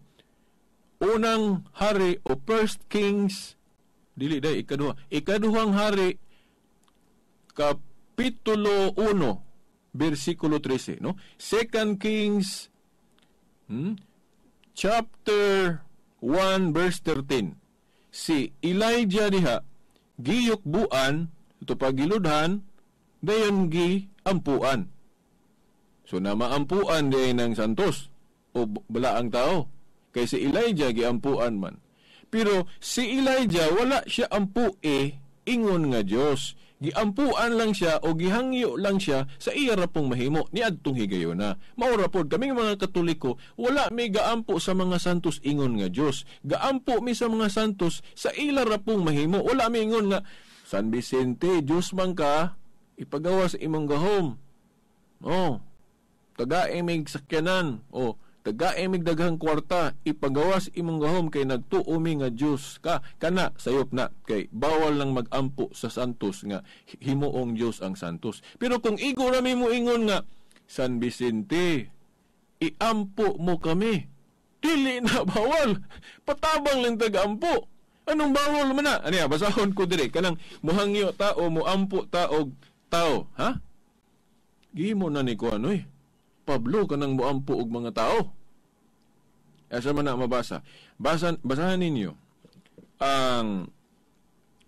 Unang hari o First Kings, dili day ikaduha. Ikaduhang hari, kapitulo 1, bersikulo 13, no? Second Kings chapter 1 verse 13. Si Elijah diha giyukbuan ito pagiludhan dayon giampuan. So na maampuan diay ng santos o balaang tao, kay si Elijah giampuan man. Pero si Elijah wala siya ampue ingon nga Dios. Giampuan lang siya o gihangyo lang siya sa iya ra pong mahimo niadtong higayona. Mao ra pod kaming mga Katoliko, wala mi gaampo sa mga santos ingon nga Dios. Gaampo mi sa mga santos sa ila ra pong mahimo. Wala mi ingon nga San Vicente, Dios man ka, ipagawa sa imong gahom. Oh, taga imig sakyanan, oh, taga imig daghang kwarta, ipagawas imong gahom kay nagtuo mi nga Dios ka. Kana sayop na kay bawal lang magampo sa santos nga himuong Dios ang santos. Pero kung igo ra mi mo ingon nga San Vicente, iampo mo kami, dili na bawal, patabang lang tagampo. Anong bawal man na? Aniya, basahon ko dire kanang muhangyo ta o muampo ta og tao, ha? Gihimo na ni ko ano eh. Pablo kanang muampo og mga tao. Asa man na mabasa? Basahan ninyo ang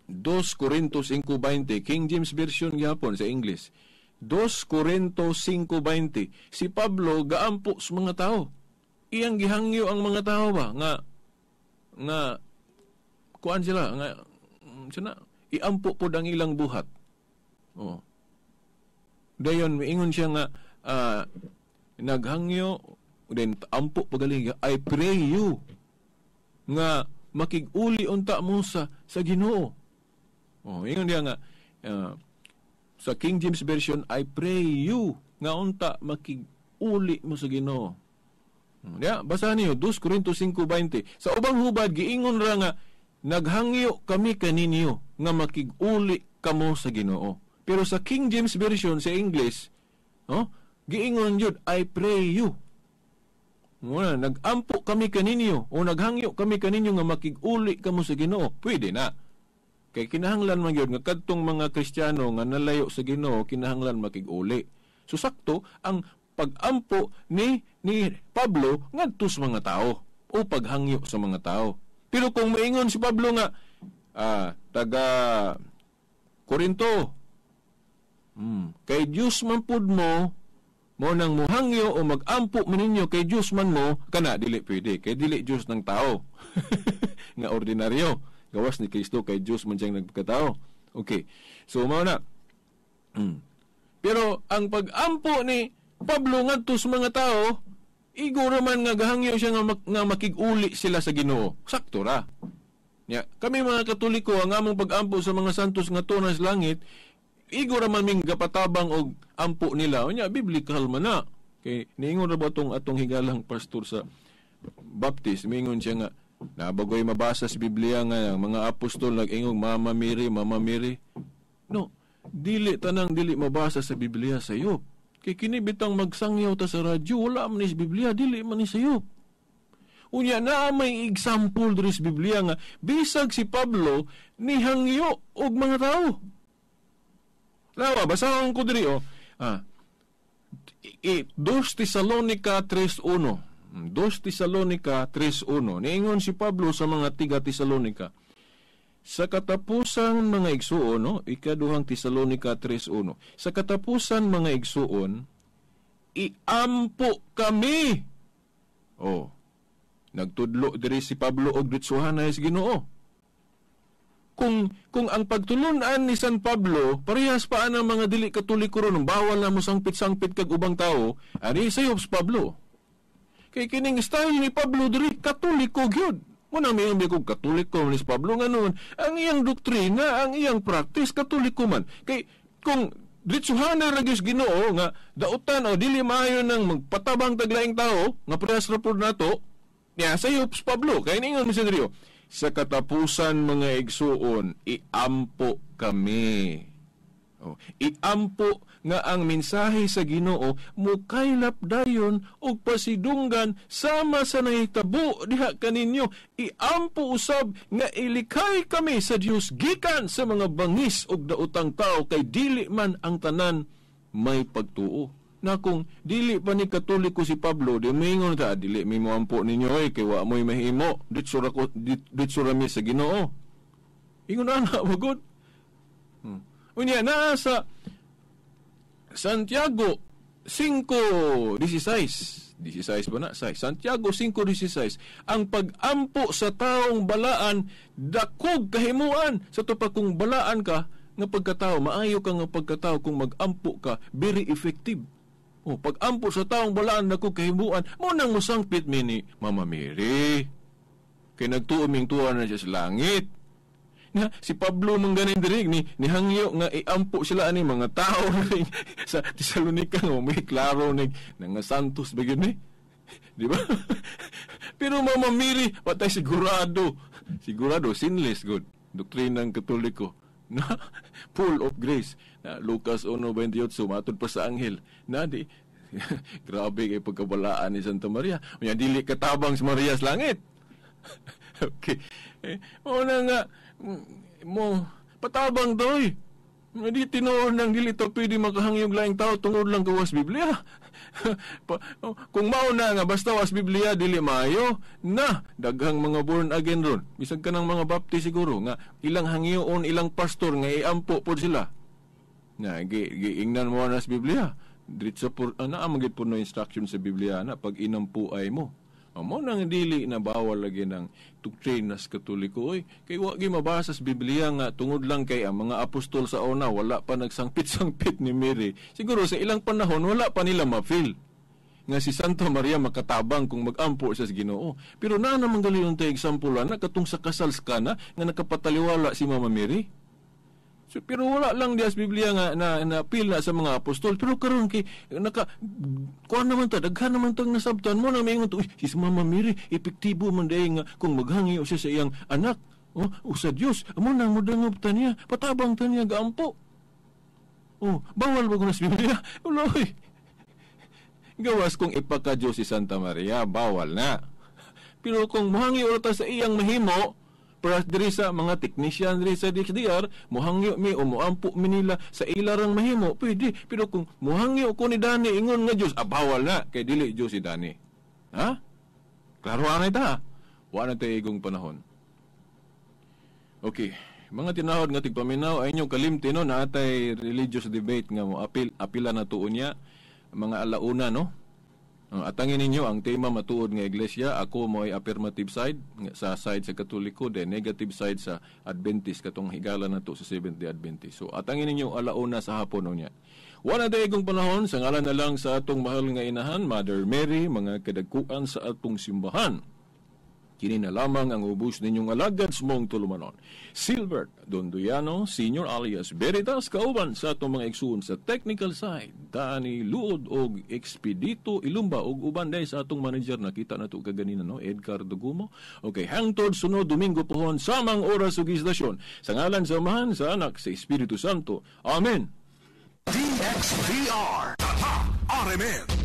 2 Corintios 5:20, King James Version gyapon sa English. 2 Corinto 5:20. Si Pablo gaampo sa mga tao. Iyang gihangyo ang mga tao ba nga nga kuan sila nga sana iampo pod ang ilang buhat. Oh. Dayon miingon siya nga naghangyo then ampo pagaling, I pray you nga makig-uli unta mo sa Ginoo. Oh, ingon diya nga sa King James Version, I pray you nga unta makig-uli mo sa Ginoo. Ya, basahan niyo 2 Corinto 5:20. Sa ubang hubad giingon ra nga naghangyo kami kaninyo nga makig-uli kamo sa Ginoo. Pero sa King James Version sa English, oh, giingon jud I pray you. Muna, nagampo kami kaninyo o naghangyo kami kaninyo nga makig-uli kamo sa Ginoo. Pwede na. Kay kinahanglan man gyud nga kadtong mga Kristiyano nga nalayo sa Ginoo kinahanglan makig-uli. So sakto ang pagampo ni Pablo ngadto sa mga tao o paghangyo sa mga tao. Pero kung maingon si Pablo nga taga Korinto, kay Dios man pud mo nang muhangyo o magampo man ninyo kay Dios man mo, kana dili pwede kay dili Dios ng tao nga ordinaryo. Gawas ni Kristo kay Dios man siyang nagpakatao. Okay. So mao na. Pero ang pagampo ni Pablo ngadto sa mga tao, igo ra man nga gahangyo siya nga makig-uli sila sa Ginoo. Sakto ra. Ya, kami mga Katoliko ang among pagampo sa mga santos nga tunas langit, igo ra man ming gapatabang og ampo nila. Unya biblical man na. Kay niingon ra ba tong atong higalang pastor sa Baptist, miingon siya nga nabagoy mabasa sa Biblia nga mga apostol nag-ingong Mama Mary, Mama Mary. No, dili tanang dili mabasa sa Biblia sayop. Kay kini bitang magsangyaw ta sa radyo, wala man ni sa Biblia, dili man ni sayop. Unya naa may example diri sa Biblia nga bisag si Pablo nihangyo og mga tao. Lawa, basahon ko diri oh. 2 Tesalonica 3:1. 2 Tesalonica 3:1. Niingon si Pablo sa mga tiga Tesalonica. Sa katapusan mga igsuon, no? Ikaduhang Tesalonica 3:1. Sa katapusan mga igsuon, iampo kami. Oh. Nagtudlo diri si Pablo og ditsuhanay sa Ginoo. Kung ang pagtulun-an ni San Pablo parehas pa ang mga dili Katoliko ron, bawal na mo sangpit-sangpit kag ubang tao, ani sayop si Pablo. Kay kining style ni Pablo diri Katoliko gyud. Muna may ang kog Katoliko ni Pablo nganon, ang iyang doktrina, ang iyang practice Katoliko man. Kay kung ditsuhanay ra gyud Ginoo nga dautan o dili maayo nang magpatabang taglaing tao nga parehas ra pud nato, niya sayop si Pablo. Kay ningon mi sa diri, sa katapusan mga igsuon, iampo kami. Oh, iampo nga ang mensahe sa Ginoo mukaylap dayon og pasidunggan sama sa nahitabo diha kaninyo. Iampo usab nga ilikay kami sa Dios gikan sa mga bangis og daotang tao kay dili man ang tanan may pagtuo. Na kung dili pa ni Katoliko si Pablo, di moingon ta, dili mi moampo ninyo oy kay wa moy mahimo, ditso ra ko, ditso ra mi sa Ginoo. Ingon ana magud. Unya naa sa Santiago 5:16. 16 ba na? Santiago 5:16. Ang pagampo sa taong balaan dakog kahimuan. Sa tupa kung balaan ka nga pagkatao, maayo ka nga pagkatao kung magampo ka, very effective. O, pagampo sa taong balaan dakog kahimuan, mo nang mosangpit mi ni Mama Mary. Kay nagtuo ming tuwa na siya sa langit. Na si Pablo man ganin diri ni nihangyo nga iampo sila ani mga tao sa Tesalonica nga may klaro ni nga santos ba gyud ni, di ba? Pero Mama Mary patay sigurado, sigurado sinless good. Doktrina ng Katoliko na full of grace. Na Lucas 1:28 matud pa sa anghel. Na di grabe kay pagkabalaan ni Santa Maria. Unya dili katabang si Maria sa langit. Okay. Mao na nga mo patabang doy. Hindi tinuod nang dili to pwede makahangyog laing tao tungod lang gawas Biblia. Kung mao na nga basta was Biblia dili maayo na daghang mga born again ron. Bisag kanang mga Baptist siguro nga ilang hangyoon ilang pastor nga iampo pod sila. Na giingnan mo na sa Biblia. Diretso po ana ang magid po no instruction sa Biblia na pag inampuay mo. Mo nang dili na bawal lagi ng doktrina sa Katoliko oy. Kay wa gi mabasa sa Biblia nga tungod lang kay ang mga apostol sa una wala pa nagsangpit-sangpit ni Mary. Siguro sa ilang panahon wala pa nila ma-feel nga si Santa Maria makatabang kung magampo siya sa Ginoo. Pero naa naman gali yung example na katong sa kasal sa Kana nga nakapataliwala si Mama Mary. So, pero wala lang diya sa Biblia nga na appeal na sa mga apostol. Pero karon kay naka kuan naman ta, daghan naman tang nasabtan mo na maingon to, si Mama Mary epektibo man day nga kung maghangyo siya sa iyang anak o sa Dios, amo nang modangop ta niya, patabang ta niya gaampo. Oh, bawal ba kuno sa Biblia? Uloy. Gawas kung ipaka-Diyos si Santa Maria, bawal na. Pero kung muhangyo ta sa iyang mahimo, para diri sa mga technician diri sa DXDR, muhangyo mi o muampo mi nila sa ilarang mahimo, pwede. Pero kung muhangyo ko ni Dani ingon nga Diyos, bawal na kay dili Diyos si Dani. Ha? Klaro anay ta. Wa na tayo igong panahon. Okay. Mga tinahod nga tigpaminaw ay inyo kalimti no na atay religious debate nga mo apila na tuon niya mga alauna no. Atangin ninyo ang tema matuod nga iglesia, ako mo ay affirmative side sa side sa Katoliko, then negative side sa Adventist katong higala na to sa Seventh-day Adventist. So atangin ninyo alauna sa hapon unya. Wala na igong panahon, sa ngalan na lang sa atong mahal nga inahan, Mother Mary, mga kadagkuan sa atong simbahan. Kini na lamang ang ubos ninyong alagad sa mong tulumanon. Silbert Dondoyano, Senior alias Veritas, kauban sa atong mga igsuon sa technical side, Dani Luod og Expedito Ilumba og uban day sa atong manager, nakita na to kaganina no, Edgar Dugumo. Okay, hangtod sunod Domingo pohon samang oras ug istasyon. Sa ngalan sa Amahan, sa Anak, sa Espiritu Santo. Amen. DXDR. Tatak RMN.